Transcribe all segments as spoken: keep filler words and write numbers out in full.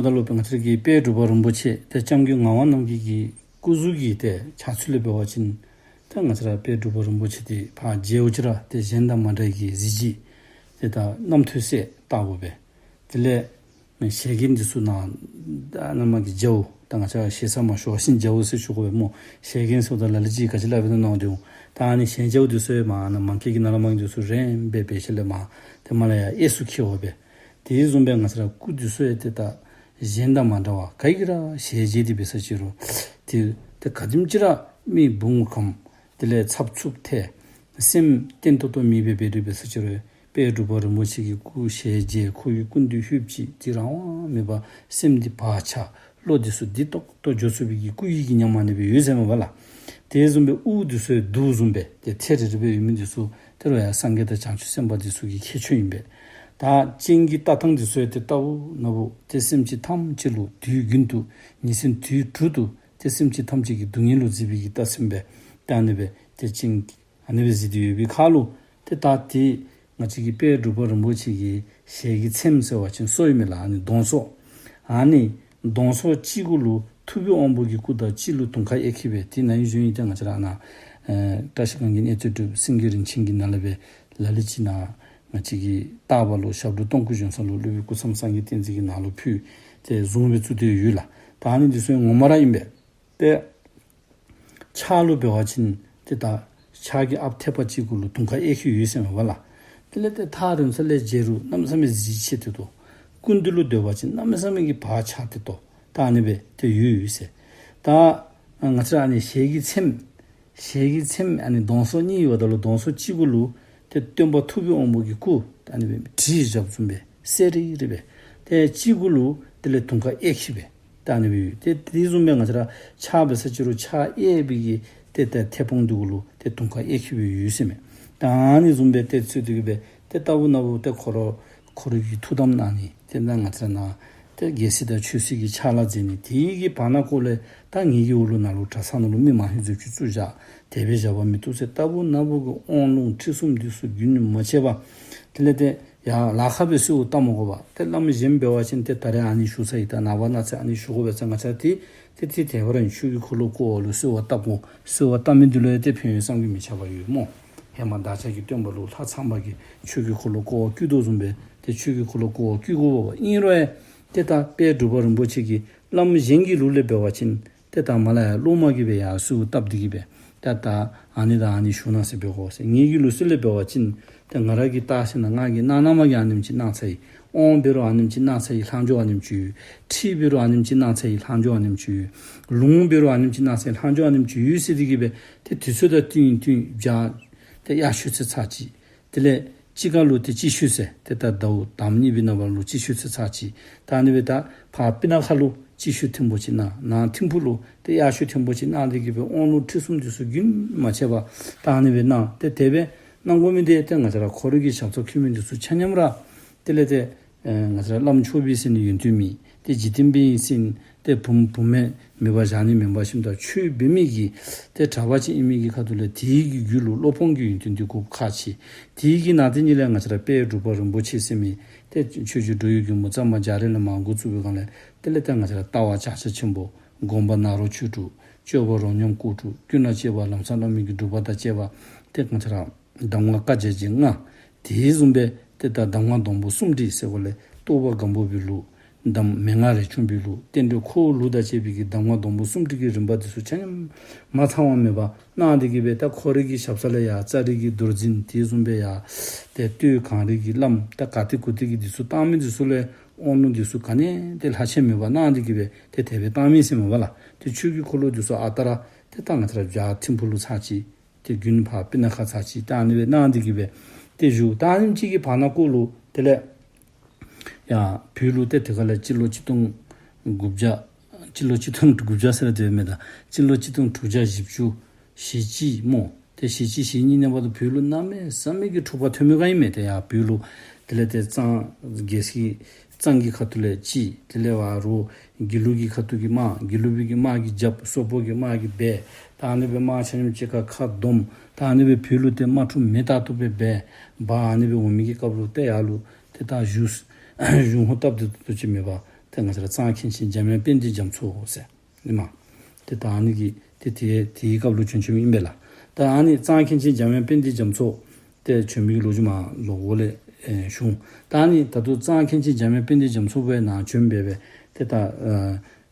ད་ལུ་ང་བཅས་ཀྱི་དཔལ་འབྲུག་པ་རིན་པོ་ཆེ་ཏེ་སྐྱབས་མགོན་ངག་དབང་རྣམ་རྒྱལ་གྱི་སྐུ་གཟུགས་ཀྱི་ཏེ་ཆགས་ཚུལ་ལས་འབད་བ་ཅིན་ཏེ་ང་བཅས་ར་དཔལ་འབྲུག་པ་རིན་པོ་ཆེ་འདི་ཕར་མཇལཝ་ཅིག་ར་ཏེ་གཞན་དང་མ་འདྲ་གི་གཟི་བརྗིད་ཏེ་ད་རྣམ་ཐོས་སྲས་ལྟ་བུ་སྦེ། དེ་ལས་ཞལ་རྒྱན་འདི་ཚུ་ནང་ད་ནང་མ་གི་རྒྱ་བོ་ད་ང་བཅས་ཞེ་ས་མ་ཞུ་བ་ཅིན་རྒྱ་བོ་ཟེར་ཞུ་དགོ་པས་སྨོ། ཞལ་རྒྱན་ཟེརཝ་ད་ལ་ལུ་ཅིག་ག་ཅི་སླབ་ཨིན་ན་མནོ་སྟེ་འོང་། ད་ཨ་ནི་ཞལ་རྒྱ་བོ་འདི་ཚུ་ཡང་མར་ནཱ་མ་མཁལ་གྱི་ནང་ལས་མར་འདི་ཚུ་རེངམ་སྦེ་འབད་ཞིནམ་ལས་མར་ཏེ་མར་ལས་ཡར་གཡས་སུ་འཁྱིལ་བ་སྦེ། དེ་བཟུམ་སྦེ་ང་བཅས་ར་སྐུ་འདི་ཚུ་ཡང་ཏེ་ད་གཞན་དང་མ་འདྲ་བར་ག་གིས་ར་ཞལ་མཇལ་ཏེ་འབད་ས་ཅིག་རུང་ཏེ་ཏེ་ག་དེམ་ཅིག་ར་མིག་བུང་ཁམ་དེ་ལས་ཚབ་ཚུབ་ཐལ། སེམས་བརྟན་ཏོག་ཏོ་མེདཔ་སྦེ་འབད་དེ་འབད་ས་ཅིག་རུང་དཔལ་འབྲུག་པ་རིན་པོ་ཆེ་གི་སྐུ་ཞལ་མཇལ་ཁོ་གི་སྐུ་མདུན་ལྷོདཔ་ཅིག་ཏེ་རང་དབང་མེད་པར་སེམས་འདི་བག་ཆགས་བློ་འདི་ཚུ་བདེ་ཏོག་ཏོ་འགྱོ་ཚུགས་པའི་གི་སྐུ་ཡི་གི་ཉམས་ཨ་ནི་སྦེ་ཡོད་ཟེར་མས་པ་ལགས། དེ་བཟུམ་སྦེ་དབུ་འདི་ཚུ་ཡང་གདུགས་བཟུམ་སྦེ་ཏེ་ཐལ་རི་རི་སྦེ་ཡོད་མི་འདི་ཚུ་ཏེ་རོགས་ཡང་སངས་རྒྱས་དང་བྱང་ཆུབ་སེམས་དཔའ་འདི་ཚུ་གི་ཁྱད་ཆོས་ཨིན་པས། ད་སྤྱན་གྱི་ལྟ་སྟངས་འདི་ཚུ་ཡང་ཏེ་ལྟ་བུ་ན་བུ་ཏེ་སེམས་ཅན་ཐམས་ཅད་ལུ་དུས་རྒྱུན་དུ་ཉིན་མཚན་དུས་དྲུག་ཏུ་ཏེ་སེམས་ཅན་ཐམས་ཅད་ཀྱི་སྡུག་བསྔལ་ལུ་གཟིགས་པའི་གི་ལྟ་སེམས་སྦེ་ཏེ་ཨ་ནི་སྦེ་ཏེ་སྤྱན་ཨ་ནི་སྦེ་གཟིགས་ཏེ་ཡོད་པའི་ཁར་ལུ་ཏེ་ད་ཏེ་ང་བཅས་ཀྱི་དཔལ་འབྲུག་པ་རིན་པོ་ཆེ་གི་ཞལ་གྱི་ཚེམས་ཟེར་བ་ཅིན་སོ་ཨིན་མས་ལགས། ཨ་ནི་གདོང་སོ། ཨ་ནི་གདོང་སོ་གཅིག་གུ་ལུ་ཐུབ་པའི་དབང་པོ་གི་སྐུ་དང་གཅིག་ལུ་དུང་དཀར་གཡས་འཁྱིལ་སྦེ་ཏེ་ནཱ་ཡོད་ཟེར་ཨིན། ཏེ་ང་བཅས་ར་ཨ་ནཱ་ཨེ་བཀྲ་ཤིས་སྒང་གི་གནས་ཚུལ་སྒྲུབ་སེང་གེ་རིན་ཆེན་གྱི་ནང་ལས་སྦེ་ལ་ལུ་ཅིག་ནཱ་ང་བཅས་ཀྱི་ལྟ་བ་ལུ་ཞབས་དྲུང་སྟོང་སྐུ་བཞེངས་ས་ལུ་སློབ་དཔོན་སྐུ་མཚམས་སངས་རྒྱས་བསྟན་འཛིན་གྱི་ནང་ལུ་ཕུལ་ཏེ་བཟུང་སྦེ་བཙུགས་ཏེ་ཡོད་ལགས། ད་ཨ་ནི་འདི་ཚུ་ཡང་ངོ་མ་ར་ཨིན་པས། ཏེ་ཕྱག་ལུ་འབད་བ་ཅིན་ཏེ་ད་ཕྱག་གི་ཨཔ་ཐེག་པ་གཅིག་གུ་ལུ་དུང་དཀར་གཡས་འཁྱིལ་ཡོད་ཟེར་མས་པ་ལགས། དེ་ལས་ཏེ་ཐག་རིང་ས་ལས་མཇལ་རུང་གནམ་མེད་ས་མེད་གཟི་བརྗིད་ཆེ་ཏོག་ཏོ། སྐུ་མདུན་ལུ་སྡོད་པ་ཅིན་གནམ་མེད་ས་མེད་ཀྱི་བག་ཆགས་ཏོག་ཏོ་ད་ཨ་ནི་སྦེ་ཏེ་ཡོད་ཡོད་ཟེར། ད་ང་བཅས་ར་ཨ་ནི་ཞལ་གྱི་ཚེམས་ཞལ་གྱི་ཚེམས་ཨ་ནི་གདོང་སོ་གཉིས་ཡོདཔ་ད་ལུ་གདོང་སོ་གཅིག་གུ་ལུ་ཏེ་སྟོན་པ་ཐུབ་པའི་དབང་པོ་གི་སྐུ་ད་ཨ་ནི་སྦེ་བྲིས་བཞགཔ་བཟུམ་སྦེ་གསལ་རི་རི་སྦེ། ཏེ་གཅིག་གུ་ལུ་དེ་ལས་དུང་དཀར་གཡས་འཁྱིལ་སྦེ་ད་ཨ་ནི་སྦེ་ཡོད། ཏེ་དེ་བཟུམ་སྦེ་ང་བཅས་ར་ཕྱག་འབད་ས་ཅིག་རུང་ཕྱག་གཡས་པའི་གི་ཏེ་ཏེ་མཐེ་བོང་འདི་གུ་ལུ་ཏེ་དུང་དཀར་གཡས་འཁྱིལ་སྦེ་ཡོད་ཟེར་མས། ད་ཨ་ནི་བཟུམ་སྦེ་ཏེ་ཚུལ་འདི་གིས་སྦེ་ཏེ་ལྟ་བུ་ན་བུ་ཏེ་ཁོ་ར་ཁོ་རའི་གི་ཐུགས་དམ་གནང་ནི་ཏེ་ད་ང་བཅས་ར་ནཱ་ཏེ་རྒྱལ་སྲིད་དང་ཆོས་སྲིད་ཀྱི་ཕྱག་ལཱ་མཛད་ནི་དེ་གི་བར་ན་ཀོ་ལས་ད་ངེ་གི་འོག་ལུ་ནཱ་ལུ་གྲྭ་ཚང་ནང་ལུ་མི་མང་ཤོས་ཚུ་ཚུར་བཅུག་བཞག། དེ་སྦེ་བཞག་པ་མི་བཏུབ་ཟེར་ལྟ་བུ་ན་བུ་གི་དབང་ལུང་ཁྲིད་གསུམ་འདི་ཚུ་རྒྱུན་མ་ཆད་པར་དེ་ལས་ཏེ་ཡར་ལ་ཁ་སྦེ་གསོལཝ་བཏབ་མ་དགོ་པར་ཏེ་བླམ་གཞན་འབད་བ་ཅིན་ཏེ་ད་རེས་ཨ་ནི་ཞུ་ཚར་ཡི། ད་ནངས་པ་གནངས་ཚེ་ཨ་ནི་ཞུ་དགོ་པས་ཟེར་ང་བཅས་ཏེ་ཏེ་ཏེ་དེ་བར་ཆོས་ཀྱི་འཁོར་ལོ་བསྐོར་བ་ལུ་གསོལ་བ་བཏབ་དགོ། གསོལ་བ་བཏབ་མི་འདི་ལུ་ཡང་ཏེ་ཕན་ཡོན་བསམ་གྱིས་མི་ཁྱབ་པ་ཡོད་སྨོ། ཧེ་མ་བདག་ཅག་གི་སྟོན་པ་ལུ་ལྷ་ཚངས་པ་གིས་ཆོས་ཀྱི་འཁོར་ལོ་བསྐོར་བར་བསྐུལ་དོ་བཟུམ་སྦེ་ཏེ་ཆོས་ཀྱི་འཁོར་ལོ་བསྐོར་བར་བསྐུལ་དགོ་པས། ཨིན་རུང་ཡང་ཏེ་ད་དཔལ་འབྲུག་པ་རིན་པོ་ཆེ་གིས་བླམ་གཞན་གྱི་ལུགས་ལས་འབད་བ་ཅིན་ཏེ་ད་མར་ལས་ཡར་སློབ་མ་གིས་སྦེ་ཡར་གསོལཝ་བཏབ་སྟེ་གིས་སྦེ་ཏེ་ད་ཨ་ནི་དང་ཨ་ནི་ཞུ་གནང་ཟེར་འབད་དགོ་ཟེར། ངེ་གི་ལུགས་སྲོལ་ལས་འབད་བ་ཅིན་ཏེ་ང་ར་གིས་བལྟ་ཞིནམ་ལས་ང་གིས་གནང་གནངམ་གིས་ཨ་ནེམ་ཅིག་གནང་ཚར་ཡི། དབང་འབད་རུང་ཨ་ནེམ་ཅིག་གནང་ཚར་ཡི། ལྷག་འཕྲོ་ཨ་ནེམ་ཅིག་ཡོད། ཁྲིད་འབད་རུང་ཨ་ནེམ་ཅིག་གནང་ཚར་ཡི། ལྷག་འཕྲོ་ཨ་ནེམ་ཅིག་ཡོད། ལུང་འབད་རུང་ཨ་ནེམ་ཅིག་གནང་ཚར་ཡི། ལྷག་འཕྲོ་ཨ་ནེམ་ཅིག་ཡོད་ཟེར་ཏེ་གིས་སྦེ་ཏེ་དུས་ཚོད་དང་བསྟུན་བསྟུན་བྱ་ཏེ་དབྱར་ཆོས་ཚེས་ཚར་གཅིག། དེ་ལས་དཔྱིད་ཀ་ལུ་ཏེ་དཔྱིད་ཆོས་ཚེས་ཏེ་ད་ཟླཝ་དང་པ་གཉིས་པའི་ནང་པ་ལུ་དཔྱིད་ཆོས་ཚེས་ཚར་གཅིག། ད་ཨ་ནི་སྦེ་ད་ཕར་སྤུ་ན་ཁ་ལུ་དཔྱིད་ཆོས་ཐེངས་པོ་ཅིག་གནང་། ནཱ་ཐིམ་ཕུག་ལུ་ཏེ་དབྱར་ཆོས་ཐེངས་པོ་ཅིག་གནང་སྟེ་གིས་སྦེ་དབང་ལུང་ཁྲིད་གསུམ་འདི་ཚུ་རྒྱུན་མ་ཆད་པར་ད་ཨ་ནི་སྦེ་གནང་། ཏེ་དེ་སྦེ་གནང་དགོ་མི་འདི་ཏེ་ང་བཅས་ར་ཁོ་རའི་གི་ཞབས་ཏོག་ཁྱོད་མི་འདི་ཚུ་ཆ་མཉམ་ར་དེ་ལས་ཏེ་ཨེ་ང་བཅས་ར་བླམ་ཆོས་པའི་ཟེར་ནི་ཡོན་ཏན་མེད། ཏེ་འཇིག་རྟེན་པའི་ཟེར་ནི་ཏེ་བུམོ་བུམོ་མེད་པར་བཞག་ནི་མེན་པར་ཞིནམ་ད་ཆོས་འབད་མི་གི་ཏེ་གྲྭ་པ་ཅིག་ཨིན་མི་གི་ཁ་ཐུག་ལས་དེའི་གི་རྒྱུད་ལུ་སློབ་དཔོན་གྱི་ཡོན་ཏན་འདི་དགོཔ་ཁག་ཆེ། དེའི་གི་ནང་དེ་ཉིད་ལས་ང་བཅས་ར་དཔལ་འབྲུག་པ་རིན་པོ་ཆེ་ཟེར་མི་ཏེ་ཆོས་རྗེ་འགྲོ་བའི་མགོན་པོ་གཙང་པ་རྒྱ་རས་ལས་མར་འགོ་བཙུགས་པའི་སྒང་ལས་དེ་ལས་ཏེ་ང་བཅས་ར་ལྟ་བ་ཕྱག་རྒྱ་ཆེན་པོ། སྒོམ་པ་ནཱ་རོ་ཆོས་དྲུག། སྤྱོད་པ་རོ་སྙོམས་སྐོར་དྲུག། སྐྱོན་ལ་དཔྱད་པ། ལམ་སང་བླ་མེད་ཀྱི་སྒྲུབ་པ་དང་བཅས་པ་ཏེ་ང་བཅས་ར་གདམས་ངག་བཀའ་རྒྱ་ཅན་ལྔ། དེ་བཟུམ་སྦེ་ཏེ་ད་གདམས་ངག་སྡོང་པོ་གསུམ་དྲིལ་ཟེར་བ་ལས་རྟོགས་པ་སྒམ་པོ་པའི་ལུགས། གདམས་མན་ངག་རས་ཆུང་པའི་ལུགས། རྟེན་འབྲེལ་ཁོ་བོའི་ལུགས་དང་བཅས་པའི་གི་གདམས་ངག་སྡོང་པོ་གསུམ་དྲིལ་གྱི་རིམ་པ་འདི་ཚུ་ཆ་མཉམ་མ་ཚང་བ་མེད་པར་གནང་སྟེ་གིས་སྦེ་ད་ཁོ་རའི་གི་ཞབས་ས་ལས་ཡར་ཙ་རི་གི་རྡོར་འཛིན་དེ་བཟུམ་སྦེ་ཡར་ཏེ་སྟོད་གངས་རི་གི་བླམ་ད་ག་ཏེ་གུ་ཏེ་གི་འདི་ཚུ་བཏང་མི་འདི་ཚུ་ལས་དབང་ལུང་འདི་ཚུ་ག་ནི་ཏེ་ལྷག་ཆད་མེད་པར་གནང་སྟེ་གིས་སྦེ་ཏེ་དེ་སྦེ་བཏང་མི་ཟེར་མས་པ་ལགས། ཏེ་ཆོས་ཀྱི་འཁོར་ལོ་འདི་ཚུ་ཨ་རྟག་ར་ཏེ་ད་ང་བཅས་ར་བྱ་ཐིམ་ཕུག་ལུ་ཚར་གཅིག། ཏེ་དགུན་ཕར་སྤུ་ན་ཁ་ཚར་གཅིག། ད་ཨ་ནི་སྦེ་གནང་སྟེ་གིས་སྦེ་ཏེ་བཞུགས། ད་ཨ་ནེམ་ཅིག་གི་བར་ན་ཀོ་ལུ་དེ་ལས་ཡར་བོད་ལུ་ཏེ་དེ་ཁ་ལས་སྤྱི་ལོ་ཆིག་སྟོང་དགུ་བརྒྱ་སྤྱི་ལོ་ཆིག་སྟོང་དགུ་བརྒྱ་ཟེར་ར་དེ་མེན་ད་སྤྱི་ལོ་ཆིག་སྟོང་དྲུག་བརྒྱ་བཞི་བཅུ་ཞེ་གཅིག་སྨོ། ཏེ་ཞེ་གཅིག་ཞེ་གཉིས་ནང་པ་ད་བོད་ལུ་གནམ་མེད་ས་མེད་ཀྱི་འཁྲུག་པ་ཐོན་མི་ག་ཨིན་མས། ཏེ་ཡར་བོད་ལུ་དེ་ལས་ཏེ་གཙང་རྒྱལ་སྲིད་གཙང་གི་ཁ་ཐུག་ལས་གཅིག། དེ་ལས་བ་རུ་དགེ་ལུགས་ཀྱི་ཁ་ཐུག་གི་དམག། དགེ་ལུགས་པའི་གི་དམག་གིས་རྒྱབ། སོག་པོ་གི་དམག་གིས་སྦས། ད་ཨ་ནི་སྦེ་དམག་ཆ་མཉམ་གཅིག་ཁར་ཁ་བསྡོམས། ད་ཨ་ནི་སྦེ་བོད་ལུ་ཏེ་དམག་འཁྲུག་མེ་ལྟར་ཐུག་སྦེ་འབད་འབད་ཨ་ནི་སྦེ་འོང་མི་གི་སྐབས་ལུ་ཏེ་ཡར་ལུ་ཏེ་ད་གཞུང་གཞུང་ཧོ་སྟབས་བདེ་ཏོག་ཏོ་ཅིག་མེད་པར་ཏེ་ ཏེ་ང་བཅས་ར་གཙང་མཁན་ཆེན་འཇམ་དབྱངས་དཔལ་ལྡན་རྒྱ་མཚོ་ཟེར་ཨིན་མས། ཏེ་ད་ཨ་ནི་གི་ཏེ་དེ་དེའི་སྐབས་ལུ་བྱོན་བྱོནམ་ཨིན་པས་ལགས། ད་ཨ་ནི་གཙང་མཁན་ཆེན་འཇམ་དབྱངས་དཔལ་ལྡན་རྒྱ་མཚོ་ཏེ་བྱོན་མི་གི་ལོ་རྒྱུས་མར་ལོག་འོག་ལས་ཨེ་ཞུ་འོང་། ད་ཨ་ནི་ད་ལྟོ་གཙང་མཁན་ཆེན་འཇམ་དབྱངས་དཔལ་ལྡན་རྒྱ་མཚོ་འབད་ནཱ་བྱོན་སྦེ་སྦེ་ཏེ་ད་ཨ་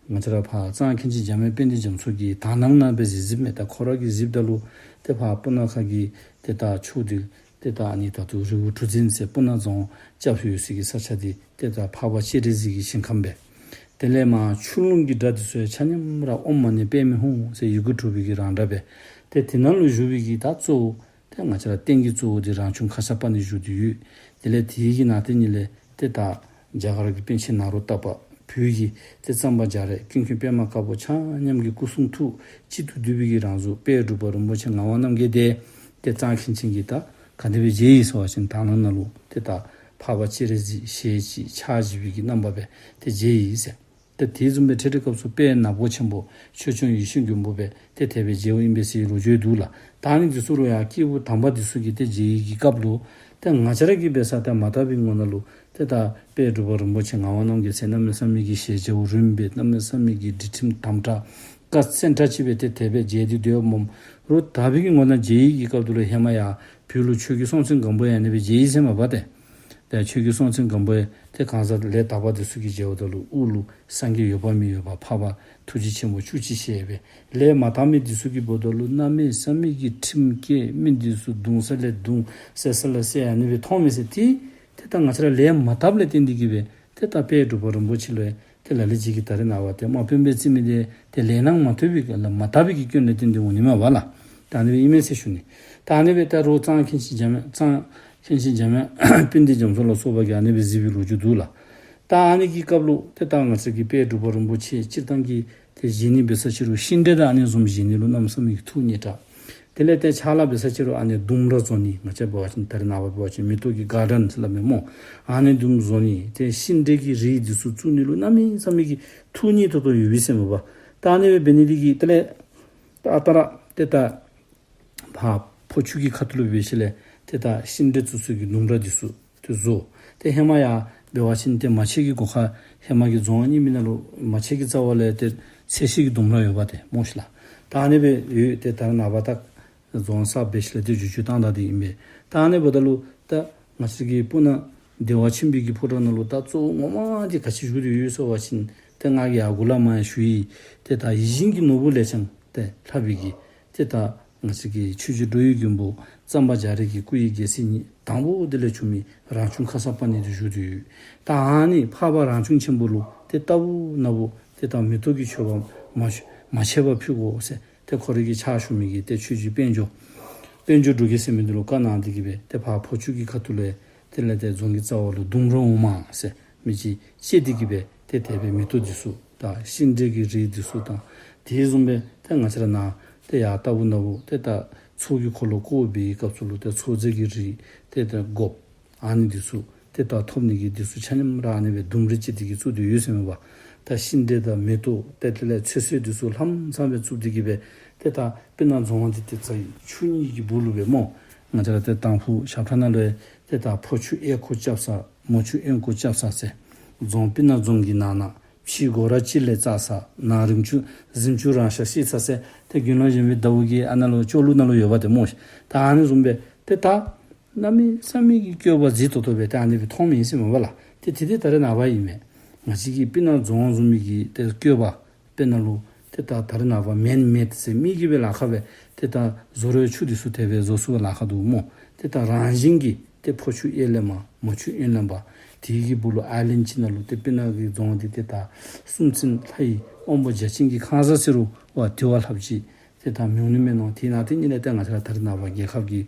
ང་བཅས་ར་ཕར་གཙང་མཁན་ཆེན་འཇམ་དབྱངས་དཔལ་ལྡན་རྒྱ་མཚོ་གི་དག་སྣང་ནང་སྦེ་གཟིགས་གཟིགསཔ་མས། ད་ཁོ་ར་གིས་གཟིགསཔ་ད་ལུ་ཏེ་ཕར་སྤུ་ན་ཁ་གི་ཏེ་ད་ཆུ་འདི་ཏེ་ད་ཨ་ནི་ད་ལྟོ་རི་བོ་གྲུ་འཛིན་ཟེར་སྤུ་ན་རྫོང་རྐྱབ་ཡོད་སའི་གི་ས་ཆ་འདི་ཏེ་ད་འཕགས་པ་སྤྱན་རས་གཟིགས་ཀྱི་ཞིང་ཁམས་སྦེ། དེ་ལས་མར་ཆུ་ཀླུང་གི་སྒྲ་འདི་ཚུ་ཡང་ཆ་མཉམ་ར་ཨོཾ་མ་ཎི་པདྨེ་ཧཱུྃ་ཟེར་ཡི་གུ་དྲུག་པའི་གི་རང་སྒྲ་སྦེ། ཏེ་དེ་ནང་ལུ་བཞུགས་པའི་གི་ད་གཙོ་བོ་ཏེ་ང་བཅས་ར་རྟེན་གྱི་གཙོ་བོ་འདི་རང་བྱུང་ཁརྶ་པ་ཎི་བཞུགས་ཏེ་ཡོད། དེ་ལས་དེའི་གི་ནང་དེ་ཉིད་ལས་ཏེ་ད་རྒྱ་གར་གྱི་པཎ་ཆེན་ནཱ་རོ་ཏ་པ། བོད་ཀྱི་ཏེ་གཙང་པ་རྒྱ་རས། ཀུན་མཁྱེན་པདྨ་དཀར་པོ། ཆ་མཉམ་གྱི་སྐུ་གསུང་ཐུགས་གཅིག་ཏུ་བསྡུས་པའི་གི་རང་གཟུགས་དཔལ་འབྲུག་པ་རིན་པོ་ཆེ་ངག་དབང་རྣམ་རྒྱལ་དེ་ཏེ་གཙང་མཁན་ཆེན་གྱིས་ད་ག་དེ་སྦེ་མཇལ་ཡི་ཟེར་བ་ཅིན་དག་སྣང་ནང་ལུ་ཏེ་ད་འཕགས་པ་སྤྱན་རས་གཟིགས་ཞལ་གཅིག་ཕྱག་བཞི་པའི་གི་རྣམ་པ་སྦེ་ཏེ་མཇལ་ཡི་ཟེར། ཏེ་དེ་བཟུམ་སྦེ་འཕྲལ་འཕྲལ་སྐབས་སུ་དཔལ་ནག་པོ་ཆེན་པོ་ཆོས་སྐྱོང་ཡེ་ཤེས་མགོན་པོ་སྦེ་ཏེ་དེ་སྦེ་མཇལཝ་ཨིན་པས་ཟེར་ལོ་རྒྱུས་འདུག་ལགས། ད་ཨ་ནི་འདི་ཚུ་རུང་ཡང་སྐྱེས་བུ་དམ་པ་འདི་ཚུ་གིས་ཏེ་མཇལ་བའི་གི་སྐབས་ལུ་ཏེ་ང་བཅས་ར་གིས་འབད་ས་ཏེ་མ་དག་པའི་ངོ་ནང་ལུ་ཏེ་ད་དཔལ་འབྲུག་པ་རིན་པོ་ཆེ་ངག་དབང་རྣམ་རྒྱལ་ཟེར་གནམ་མེད་ས་མེད་ཀྱི་ཞལ་མཇལ་བ་རིངམ་སྦེ་གནམ་མེད་ས་མེད་ཀྱི་སྒྲིག་ཁྲིམས་དམ་དྲག་ཀ་ཙན་དྲག་ཅིག་སྦེ་ཏེ་དེ་སྦེ་མཇལ་ཏེ་སྡོདཔ་མས། རུང་དག་པའི་གི་ངོ་ནང་མཇལ་བའི་གི་སྐབས་དེ་ལུ་ཧེ་མ་ཡར་བོད་ལུ་ཆོས་རྒྱལ་སྲོང་བཙན་སྒམ་པོ་ཡང་ཨ་ནི་སྦེ་མཇལ་ཡི་ཟེར་མས་པ་ཏེ། ཏེ་ཆོས་རྒྱལ་སྲོང་བཙན་སྒམ་པོ་ཡང་ཏེ་གང་ཟག་ལས་དག་པ་འདི་ཚུ་གིས་མཇལཝ་ད་ལུ་དབུ་ལུ་སངས་རྒྱས་འོད་དཔག་མེད་ཡོད་པ་འཕགས་པ་ཐུགས་རྗེ་ཆེན་པོ་བཅུ་གཅིག་ཞལ་སྦེ། ལས་མ་དག་མི་འདི་ཚུ་གིས་འབདཝ་ད་ལུ་གནམ་མེད་ས་མེད་ཀྱི་ཁྲིམས་བཀལ། མི་འདི་ཚུ་བརྡུང་ས་ལས་བརྡུང་བསད་ས་ལས་བསད་ཨ་ནི་སྦེ་མཐོང་མི་ཟེར། ཏེ་ཏེ་ད་ང་བཅས་ར་ལས་མ་དགཔ་ལས་བརྟེན་ཏེ་གིས་སྦེ་ཏེ་ད་དཔལ་འབྲུག་པ་རིན་པོ་ཆེ་ལུ་ཡང་ཏེ་ལ་ལུ་ཅིག་གིས་ད་རེས་ནངས་པ་ཏེ་དམག་དཔོན་སྦེ་བརྩི་མི་འདི་ཏེ་ལས་སྣང་མ་ཐོབ་པའི་གི་ལས་མ་དག་པའི་གི་སྐྱོན་ལས་བརྟེན་ཏེ་འོང་ནི་མས་པ་ལགས། ད་ཨ་ནི་སྦེ་ཨིན་མས་ཟེར་ཞུ་ནི། ད་ཨ་ནི་སྦེ་ད་རུང་གཙང་མཁན་ཆེན་འཇམ་དབྱངས་གཙང་མཁན་ཆེན་འཇམ་དབྱངས་དཔལ་ལྡན་རྒྱ་མཚོ་ལ་སོགས་པ་གིས་ཨ་ནི་སྦེ་གཟིགས་པའི་ལོ་རྒྱུས་འདུག་ལགས། ད་ཨ་ནི་གི་སྐབས་ལུ་ཏེ་ད་ང་བཅས་ཀྱི་དཔལ་འབྲུག་པ་རིན་པོ་ཆེ་སྤྱིར་བཏང་གི་ཏེ་བཞེངས་ནི་འབད་ས་ཅིག་རུང་ཤིང་འབྲས་དང་ཨ་ནི་བཟུམ་བཞེངས་ནི་ལུ་གནམ་མེད་ས་མེད་ཀྱི་ཐུགས་མཉེས་དྲགས། དེ་ལས་ཏེ་ཕྱག་ལཱ་འབད་ས་ཅིག་རུང་ཨ་ནི་ལྡུམ་ར་བཟོ་ནི། ང་བཅས་འབད་བ་ཅིན་ད་རེས་ནངས་པ་འབད་བ་ཅིན་མེ་ཏོག་གི་གཱར་ཌེན་ཟེར་སླབ་མས་སྨོ། ཨ་ནི་ལྡུམ་བཟོ་ནི། ཏེ་ཤིང་འབྲས་ཀྱི་རིགས་འདི་ཚུ་བཙུགས་ནི་ལུ་གནམ་མེད་ས་མེད་ཀྱི་ཐུགས་མཉེས་ཏོག་ཏོ་ཡོད་པས་ཟེར་མས་པ། ད་ཨ་ནི་སྦེ་འབད་ནི་འདི་གིས་དེ་ལས་ད་ཨ་རྟག་ར་ཏེ་ད་ཕར་ཕོ་ཆུ་གི་ཁ་ཐུག་ལུ་འབད་ཞིནམ་ལས་ཏེ་ད་ཤིང་འབྲས་བཙུགས་སའི་གི་ལྡུམ་ར་འདི་ཚུ་ཏེ་བཟོ། ཏེ་ཧེ་མ་ཡར་འབད་བ་ཅིན་ཏེ་མ་ཆེན་གྱི་སྒོ་ཁར་ཧེ་མ་གི་རྫོང་རྙིང་མའི་ནང་ལུ་མ་ཆེན་གྱི་རྩ་བ་ལས་ཏེ་ཚལ་ཤིང་གི་ལྡུམ་ར་ཡོདཔ་ཏེ་སྨོ་ཤིག་ལགས། ད་ཨ་ནི་སྦེ་ཡོད། ཏེ་ད་རེས་ནངས་པ་ད་རྫོང་གསརཔ་འབད་ཞིནམ་ལས་ཏེ་བསྒྱུར་བཅོས་བཏང་ད་འདི་ཨིན་པས། ད་ཨ་ནི་འབདཝ་ད་ལུ་ད་ང་བཅས་ཀྱི་སྤུ་ན་བདེ་བ་ཆེན་པོའི་གི་ཕོ་བྲང་ནང་ལུ་ད་གཙོ་བོ་ངོ་མ་འདི་ག་ཅི་བཞུགས་ཏེ་ཡོད་ཟེར་བ་ཅིན་ཏེ་ང་གིས་ཡར་འགོ་ལས་མར་ཡང་ཞུ་ཡི། ཏེ་ད་ཡིད་བཞིན་གྱི་ནོར་བུ་ལས་ཀྱང་ཏེ་ལྷག་པའི་གི་ཏེ་ད་ང་བཅས་ཀྱི་ཆོས་རྗེ་འགྲོ་བའི་མགོན་པོ་གཙང་པ་རྒྱ་རས་ཀྱི་སྐུ་ཡི་རྒྱལ་སྲིད་ཉིད་དང་པོ་དེ་ལས་བྱུང་མི་རང་བྱུང་ཁརྶ་པ་ཎི་འདི་བཞུགས་ཏེ་ཡོད། ད་ཨ་ནི་འཕགས་པ་རང་བྱུང་ཆེན་པོ་ལུ་ཏེ་རྟག་བུ་ནམ་བུ་ཏེ་ད་མེ་ཏོག་གི་མཆོད་པ་མ་མ་ཆད་པར་ཕུལ་དགོ་ཟེར་ཏེ་ཁོ་རའི་གི་ཕྱག་ཞུ་མི་གི་ཏེ་ཆོས་རྗེ་དཔལ་འབྱོར་དཔལ་འབྱོར་འབྲུག་རྒྱས་ཟེར་མི་འདི་ལུ་བཀའ་གནང་སྟེ་གིས་སྦེ་ཏེ་ཕར་ཕོ་ཆུ་གི་ཁ་ཐུག་ལས་དེ་ལས་ཏེ་རྫོང་གི་རྩ་བ་ལུ་ལྡུམ་ར་འོག་མ་ཟེར་མི་ཅིག་བཅད་དེ་གིས་སྦེ་ཏེ་དེ་སྦེ་མེ་ཏོག་འདི་ཚུ་དང་ཤིང་འབྲས་ཀྱི་རིགས་འདི་ཚུ་དང་དེ་བཟུམ་སྦེ་ཏེ་ང་བཅས་ར་ནཱ་ཏེ་ཡར་རྟག་བུ་ནམ་བུ་ཏེ་ད་ཚོགས་ཀྱི་འཁོར་ལོ་བསྐོར་བའི་སྐབས་སུ་ལུ་ཏེ་ཚོགས་རྫས་ཀྱི་རིགས་ཏེ་ད་དགོཔ་ཨ་ནི་འདི་ཚུ་ཏེ་ད་ཐོབ་ནི་གི་འདི་ཚུ་ཆ་མཉམ་ར་ཨ་ནི་སྦེ་ལྡུམ་ར་བཅད་དེ་གིས་བཙུགས་ཏེ་ཡོད་ཟེར་མས་པ། ད་ཤིང་འབྲས་དང་མེ་ཏོག་ཏེ་དེ་ལས་ཚོད་བསྲེ་འདི་ཚུ་ལྷམ་ཚང་སྦེ་བཙུགས་ཏེ་གིས་སྦེ་ཏེ་ད་སྤུ་ན་རྫོང་འདི་ཏེ་རྩ་བའི་ཆུ་གཉིས་ཀྱི་སྦུག་ལུ་སྦེ་སྨོ། ང་བཅས་ར་ཏེ་དང་ཕུ་ཞབས་ཁྲ་ནང་ལུ་ཡང་ཏེ་ད་ཕོ་ཆུ་གཡས་འཁོར་རྐྱབ་ས་མོ་ཆུ་གཡོན་འཁོར་རྐྱབ་ས་ཟེར། རྫོང་སྤུ་ན་རྫོང་གི་ནང་ན། ཕྱི་སྒོ་ར་གཅིག་ལས་བཙག་ས། ནང་རིམ་ཆུང་གཟིམ་ཆུང་རང་ཤག་ཤི་ས་ཟེར། ཏེ་དགེ་སློང་གཞོན་པའི་ཟླ་བོ་གི་ཨ་ནཱ་ལུ་ལྕོག་ལུ་ནང་ལུ་ཡོདཔ་ཏེ་སྨོ་ཤིག། ད་ཨ་ནི་བཟུམ་སྦེ་ཏེ་ད་གནམ་མེད་ས་མེད་ཀྱི་བཀོད་པ་མཛེས་ཏོག་ཏོ་སྦེ་ཏེ་ཨ་ནི་སྦེ་མཐོང་མི་ཨིན་ཟེར་མས་པ་ལགས། ཏེ་དེ་དེ་ད་རེས་ནངས་པ་ཨིན་མས། ང་བཅས་ཀྱི་སྤུ་ན་རྫོང་བཟུམ་མའི་གི་ཏེ་བཀོད་པ་དཔེར་ན་ལུ་ཏེ་ད་ད་རེས་ནངས་པ་མེན་མེཌ་ཟེར་མི་གིས་སྦེ་ལཱ་ཁག་སྦེ་ཏེ་ད་བཟོ་རུང་ཆུ་འདི་ཚུ་དེ་སྦེ་བཟོ་ཚུགས་པར་ལཱ་ཁག་འདུག་སྨོ། ཏེ་ད་རང་བཞིན་གྱིས་ཏེ་ཕོ་ཆུ་གཡས་ལས་མར་མོ་ཆུ་གཡོན་ལས་འབབ། དེ་གི་སྦུག་ལུ་ཨའི་ལེནཌ་ཅིག་ནང་ལུ་ཏེ་སྤུ་ན་གི་རྫོང་འདི་ཏེ་ད་སུམ་རྩེན་ལྷ་ཡི་དབང་པོ་བརྒྱ་བྱིན་གྱི་ཁང་བཟང་ཟེར་རུང་བ་དེ་བ་ལྷགཔ་ཅིག། ཏེ་ད་མྱོང་ནི་མས་མནོ། དེ་ནང་དེ་ཉིད་ལས་ཏེ་ང་བཅས་ར་ད་རེས་ནངས་པ་རྒྱལ་ཁབ་ཀྱི་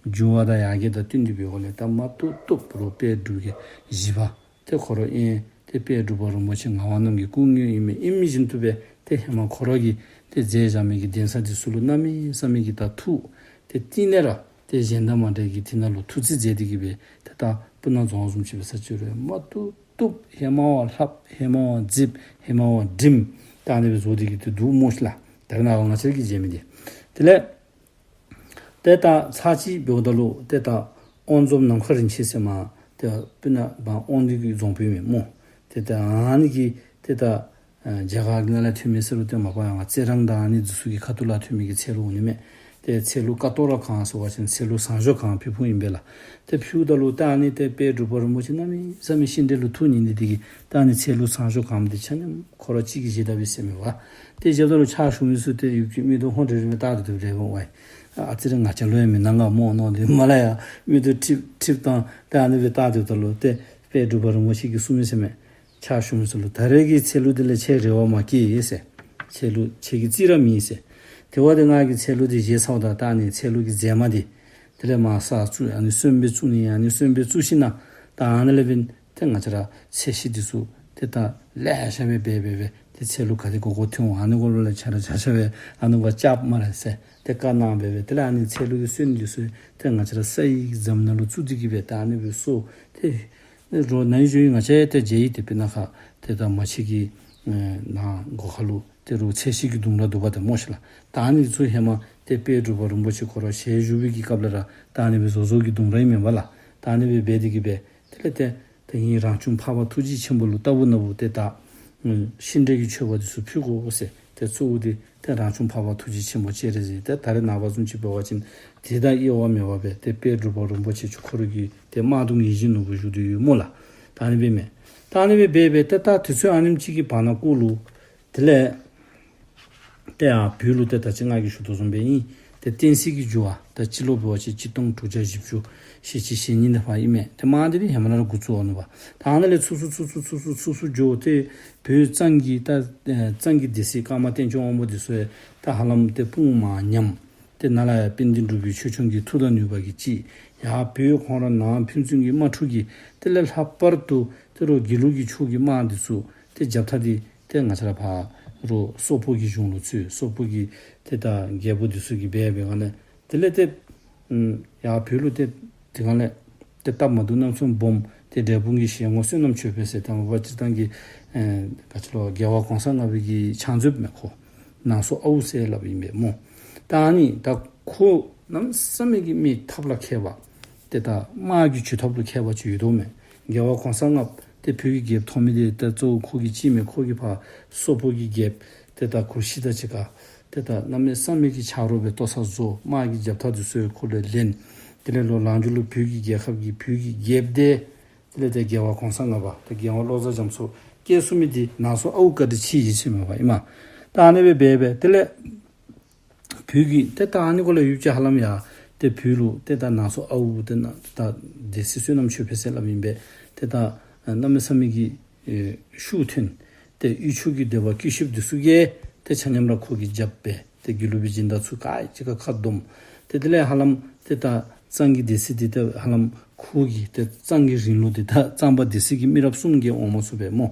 འགྱུར་བ་དང་ཡར་རྒྱས་དང་བསྟུན་ཏེ་འབདཝ་ལས་ད་མ་བཏུབ་བཏུབ་རུང་དཔལ་འབྲུག་རྒྱལ་བཞི་པ་ཏེ་ཁོ་ར་ཨིན། ཏེ་དཔལ་འབྲུག་པ་རིན་པོ་ཆེ་ངག་དབང་རྣམ་རྒྱལ་སྐུ་དངོས་ཨིན་མས། ཨིན་མི་བཞིན་དུ་སྦེ་ཏེ་ཧེ་མ་ཁོ་ར་གིས་ཏེ་མཛད་བཞག་མི་གི་གདན་ས་འདི་ཚུ་ལུ་གནམ་མེད་ས་མེད་ཀྱི་ད་ཐུགས་ཏེ་གཏིང་ལས་ར་ཏེ་གཞན་དང་མ་འདྲ་གི་དེ་ནང་ལུ་ཐུགས་རྩིས་མཛད་དེ་གིས་སྦེ་ཏེ་ད་སྤུ་ན་རྫོང་བཟུམ་ཅིག་འབད་ས་ཅིག་རུང་མ་བཏུབ་བཏུབ་ཧེ་མ་བ་ལྷགཔ་ཧེ་མ་བ་མཛེསཔ་ཧེ་མ་བ་བསྒྲིམ་ད་ཨ་ནི་སྦེ་བཟོ་སྟེ་གིས་ཏེ་འདུག་སྨོ་ཤིག་ལགས། ད་རེས་ནངས་པ་ང་བཅས་ཀྱིས་མཇལ་མི་འདི། དེ་ལས་ཏེ་ད་ཚར་གཅིག་འབདཝ་ད་ལུ་ཏེ་ད་དབང་རྫོངཔ་ནམ་མཁའ་རིན་ཆེན་ཟེར་མར་ཏེ་སྤུ་ན་འབངས་དབང་འདུས་ཀྱི་རྫོང་དཔོན་མས་སྨོ། ཏེ་ད་ཨ་ནི་གིས་ ཏེ་ད་ཨ་རྒྱ་གར་གྱི་ནང་ལས་ཐོན་མི་ཟེར་རུང་ཏེ་མ་པ་ཡང་རྩི་རང་དང་ཨ་ནི་འདི་ཚུ་གི་ཁ་ཐུག་ལས་ཐོན་མི་གི་ཚལ་ལུ་འོང་ནི་མས། ཏེ་ཚལ་ལུ་ཀ་ཏོ་ར་གང་ཟེར་བ་ཅིན་ཚལ་ལུ་ཟངས་གཞོང་གང་ཕུལ་ཕུལཝ་ཨིན་པས་ལགས། ཏེ་ཕུལཝ་ད་ལུ་ཏེ་ཨ་ནི་ཏེ་དཔལ་འབྲུག་པ་རིན་པོ་ཆེ་གནམ་མེད་ས་མེད་ཤིང་འབྲས་ལུ་ཐུགས་མཉེས་ནི་འདི་གིས་ཏེ་ཨ་ནི་ཚལ་ལུ་ཟངས་གཞོང་གང་འདི་ཆ་མཉམ་ཁོ་ར་གཅིག་གིས་བཞེས་ད་པས་ཟེར་མས་པ། ཏེ་བཞེསཔ་ད་ལུ་ཕྱག་ཞུ་མི་ཚུ་ཏེ་ཡུལ་གྱི་མིག་ཏོ་ཧོན་རེ་རེ་སྦེ་བལྟ་སྟེ་སྡོདཔ་རེ་འོང་། ཨ་ཙི་རེ་ང་བཅས་ལུ་ཡང་མི་གནང་ག་སྨོ་མནོ་སྟེ་མར་ལས་ཡར་མིག་ཏོ་ཁྲིབ་ཁྲིབ་བཏང་སྟེ་ཨ་ནི་སྦེ་བལྟ་སྡོདཔ་ད་ལུ་ཏེ་དཔལ་འབྲུག་པ་རིན་པོ་ཆེ་གིས་གསུངས་མི་ཟེར་མས། ཕྱག་ཞུ་མི་ཚུ་ལུ་ད་རེས་ཀྱི་ཚལ་ལུ་འདི་ལས་ཁྱེད་རེ་བ་མ་བསྐྱེད་ཟེར། ཁྱེད་ལུ་ཁྱེད་ཀྱི་རྩིས་ར་མེད་ཟེར། དེ་བ་ཏེ་ང་གིས་ཚལ་ལུ་འདི་བཞེས་ཚརཝ་ད་ད་ཨ་ནི་ཚལ་ལུ་གི་རྫས་མ་འདི་དེ་ལས་མར་ས་བཙུགས་ཨ་ནི་སོན་སྦེ་བཙུགས་ནི་ཨ་ནི་སོན་སྦེ་བཙུགས་ཞིནམ་ད་ཨ་ནི་ལས་འབདན་ཏེ་ང་བཅས་ར་ཚལ་ཤིང་འདི་ཚུ་ཏེ་ད་ལེ་ཤ་སྦེ་འབད་འབད་འབད་ཏེ་ཚལ་ལུ་ག་དེ་དགོ་དགོ་ཐོན་འོང་། ཨ་ནི་གུ་ལུ་ལས་ཆ་ར་ཆ་ཆ་སྦེ་ཨ་ནི་གུ་བཅགཔ་སྨ་རེ་ཟེར་ཏེ་བཀའ་གནང་འབད་འབད་དེ་ལས་ཨ་ནི་ཚལ་ལུ་གི་སོན་འདི་ཚུ་ཏེ་ང་བཅས་ར་ས་ཡི་གི་རྫམ་ནང་ལུ་བཙུགས་ཏེ་གི་སྦེ་ད་ཨ་ནི་སྦེ་སོ་ཏེ་རོགས་ནཱ་ཡོད་ཞུ་ཡི། ང་བཅས་ཏེ་མཇལ་ཡི། ཏེ་སྤུ་ན་ཁ་ཏེ་ད་མ་ཕྱི་གི་ནང་སྒོ་ཁ་ལུ་ཏེ་རོགས་ཚལ་ཤིང་གི་ལྡུམ་ར་འདུག་པ་ཏེ་སྨོ་ཤེ་ལགས། ད་ཨ་ནི་ཚུ་ཧེ་མ་ཏེ་དཔལ་འབྲུག་པ་རིན་པོ་ཆེ་ཁོ་ར་ཞལ་བཞུགས་པའི་གི་སྐབས་ལས་ར་ད་ཨ་ནི་སྦེ་བཟོ་བཟོ་གི་ལྡུམ་ར་ཨིན་མས་པ་ལགས། ད་ཨ་ནི་སྦེ་འབད་དེ་གི་སྦེ་དེ་ལས་ཏེ་ཏེ་ངེའི་རང་བྱུང་འཕགས་པ་ཐུགས་རྗེ་ཆེན་པོ་ལུ་ལྟ་བུ་ན་བུ་ཏེ་ད་ཤིང་འབྲས་ཀྱི་མཆོད་པ་འདི་ཚུ་ཕུལ་དགོ་ཟེར་ཏེ་གཙོ་བོ་འདི་ཏེ་རང་བྱུང་འཕགས་པ་ཐུགས་རྗེ་ཆེན་པོ་སྤྱན་རས་གཟིགས་ཏེ་ད་རེས་ནངས་པ་བཟུམ་ཅིག་འབད་བ་ཅིན་དེ་དང་དབྱེ་བ་མེད་པར་སྦེ་ཏེ་དཔལ་འབྲུག་པ་རིན་པོ་ཆེ་མཆོག་ཁོ་ར་གི་ཏེ་དམར་གདུང་ཡིད་བཞིན་ནོར་བུ་བཞུགས་ཏེ་ཡོད་སྨོ་ལགས། ད་ཨ་ནི་སྦེ་མས། ད་ཨ་ནི་སྦེ་འབད་འབད་ཏེ་ད་དུས་ཚོད་ཨ་ནེམ་ཅིག་གི་བར་ན་གུ་ལུ་དེ་ལས་ཏེ་ཡར་བོད་ལུ་ཏེ་ད་ཅི་ང་གིས་ཞུ་དོ་བཟུམ་སྦེ་ཨིན། ཏེ་བསྟན་སྲིད་ཀྱི་འགྱུར་བ་ད་སྤྱི་ལོ་འབད་བ་ཅིན་གཅིག་སྟོང་དྲུག་བརྒྱ་བཞི་བཅུ་ཞེ་གཅིག་ཞེ་གཉིས་འདི་ཕར་ཨིན་མས། ཏེ་མ་འདི་ནི་ཧེ་མ་ལས་ར་འགོ་བཙུགས་འོང་ནུག་པ། ད་ཨ་ནཱ་ལས་ཚུར་ཚུར་ཚུར་ཚུར་འགྱོ་སྟེ་བོད་གཙང་གི་ད་གཙང་གི་སྡེ་སྲིད་ཀརྨ་བསྟན་སྐྱོང་དབང་པོ་འདི་ཚུ་ཡང་ད་ཧ་ལམ་ཏེ་དཔུང་མར་ཉམས། ཏེ་ནཱ་ལས་ཡར་དཔལ་ལྡན་འབྲུག་པའི་ཆོས་སྐྱོང་གི་མཐུ་དང་ནུས་པ་གིས་ཅིག་ཡར་བོད་ཁོང་ར་ནང་ཕན་ཚུན་གྱི་དམག་འཁྲུག་གིས་དེ་ལས་ལྷག་པར་དུ་ཏེ་རོགས་དགེ་ལུགས་ཀྱི་ཕྱོགས་ཀྱི་དམག་འདི་ཚུ་ཏེ་རྒྱབ་ཐག་འདི་ཏེ་ང་བཅས་ར་ཕར་རོགས་སོག་པོ་གི་གཞུང་ལུ་ཚུད། སོག་པོ་གི་ཏེ་ད་རྒྱལ་པོ་འདི་ཚུ་གིས་འབད་འབད་ག་ནི་དེ་ལས་ཏེ་ཡར་བོད་ལུ་ཏེ་དེ་ག་ལས་ཏེ་སྟབས་མ་བདེཝ་རྣམ་གསུམ་སྦོམ་ཏེ་འབྲས་སྤུངས་ཀྱི་ཞལ་ངོ་བསོད་ནམས་ཆོས་འཕེལ་ཟེར་ད་མ་པ་སྤྱིར་བཏང་གི་ག་ཅི་ལོ་རྒྱལ་བ་གོང་ས་ལྔ་པའི་གི་ཕྱག་མཛོདཔ་མས། ཁོ་ནང་སོ་ཨའུ་ཟེར་སླབ་ཨིན་པས་སྨོ། ད་ཨ་ནི་ད་ཁོ་གནམ་མེད་ས་མེད་ཀྱི་མི་ཐབས་ལ་མཁས་པ་ཏེ་ད་དམག་གི་ཇུས་ཐབས་ལུ་མཁས་པ་ཅིག་ཡོད་དོ་མས། རྒྱལ་བ་གོང་ས་ལྔ་པ་ཏེ་བོད་ཀྱི་རྒྱལཔོ་ཐོབ་མི་འདི་ད་གཙོ་བོ་ཁོ་གིས་ཅིག་མས། ཁོ་གིས་ཕར་སོག་པོ་གི་རྒྱལཔོ་ཏེ་ད་གུ་ཤྲི་དང་གཅིག་ཁར་ཏེ་ད་གནམ་མེད་ས་མེད་ཀྱི་ཆ་རོགས་སྦེ་ལྟོ་ཚང་བཟོ། དམག་གི་རྒྱབ་ཐག་འདི་ཚུ་ཡང་ཁོ་ལས་ལེན། དེ་ལས་ལོག་ལང་ཇུ་ལུ་བོད་ཀྱི་རྒྱལ་ཁབ་ཀྱི་བོད་ཀྱི་རྒྱལཔོ་འདི་དེ་ལས་ཏེ་རྒྱལ་བ་གོང་ས་ལྔ་པ་ཏེ་རྒྱལ་དབང་བློ་བཟང་རྒྱ་མཚོ་བསྐོ་ཚུགས་མི་འདི་ནང་སོ་ཨའུ་བཀའ་དྲིན་ཆེ་ཡི་ཟེར་མས་པ་ཨིན་མས། ད་ཨ་ནི་སྦེ་འབད་འབད་དེ་ལས་བོད་ཀྱི་ཏེ་ད་ཨ་ནི་གུ་ལས་ཡུདཔ་ཅིག་ཧ་ལམ་ཡར་ཏེ་བོད་ལུ་ཏེ་ད་ནང་སོ་ཨའུ་ཏེ་ནཱ་ད་སྡེ་སྲིད་བསོད་ནམས་ཆོས་འཕེལ་ཟེར་སླབ་ཨིན་པས། ཏེ་ད་གནམ་མེད་ས་མེད་ཀྱི་ཨེ་ཤུགས་ཐོན། ཏེ་དབུས་ཕྱོགས་ཀྱི་སྡེ་པ་སྐུ་ཞབས་འདི་ཚུ་གིས་ཏེ་ཆ་མཉམ་ར་ཁོ་གི་རྒྱབ་འབད། ཏེ་དགེ་ལུགས་པའི་སྦྱིན་བདག་ཚུ་ག་ར་གཅིག་ཁར་ཁ་བསྡོམས། ཏེ་དེ་ལས་ཧ་ལམ་ཏེ་ད་གཙང་གི་སྡེ་སྲིད་འདི་ཏེ་ཧ་ལམ་ཁོ་གིས་ཏེ་གཙང་གི་རིང་ལུ་འདི་ད་གཙང་པ་སྡེ་སྲིད་ཀྱི་མི་རབས་གསུམ་གྱི་འོག་མ་ཚུད་པས་སྨོ།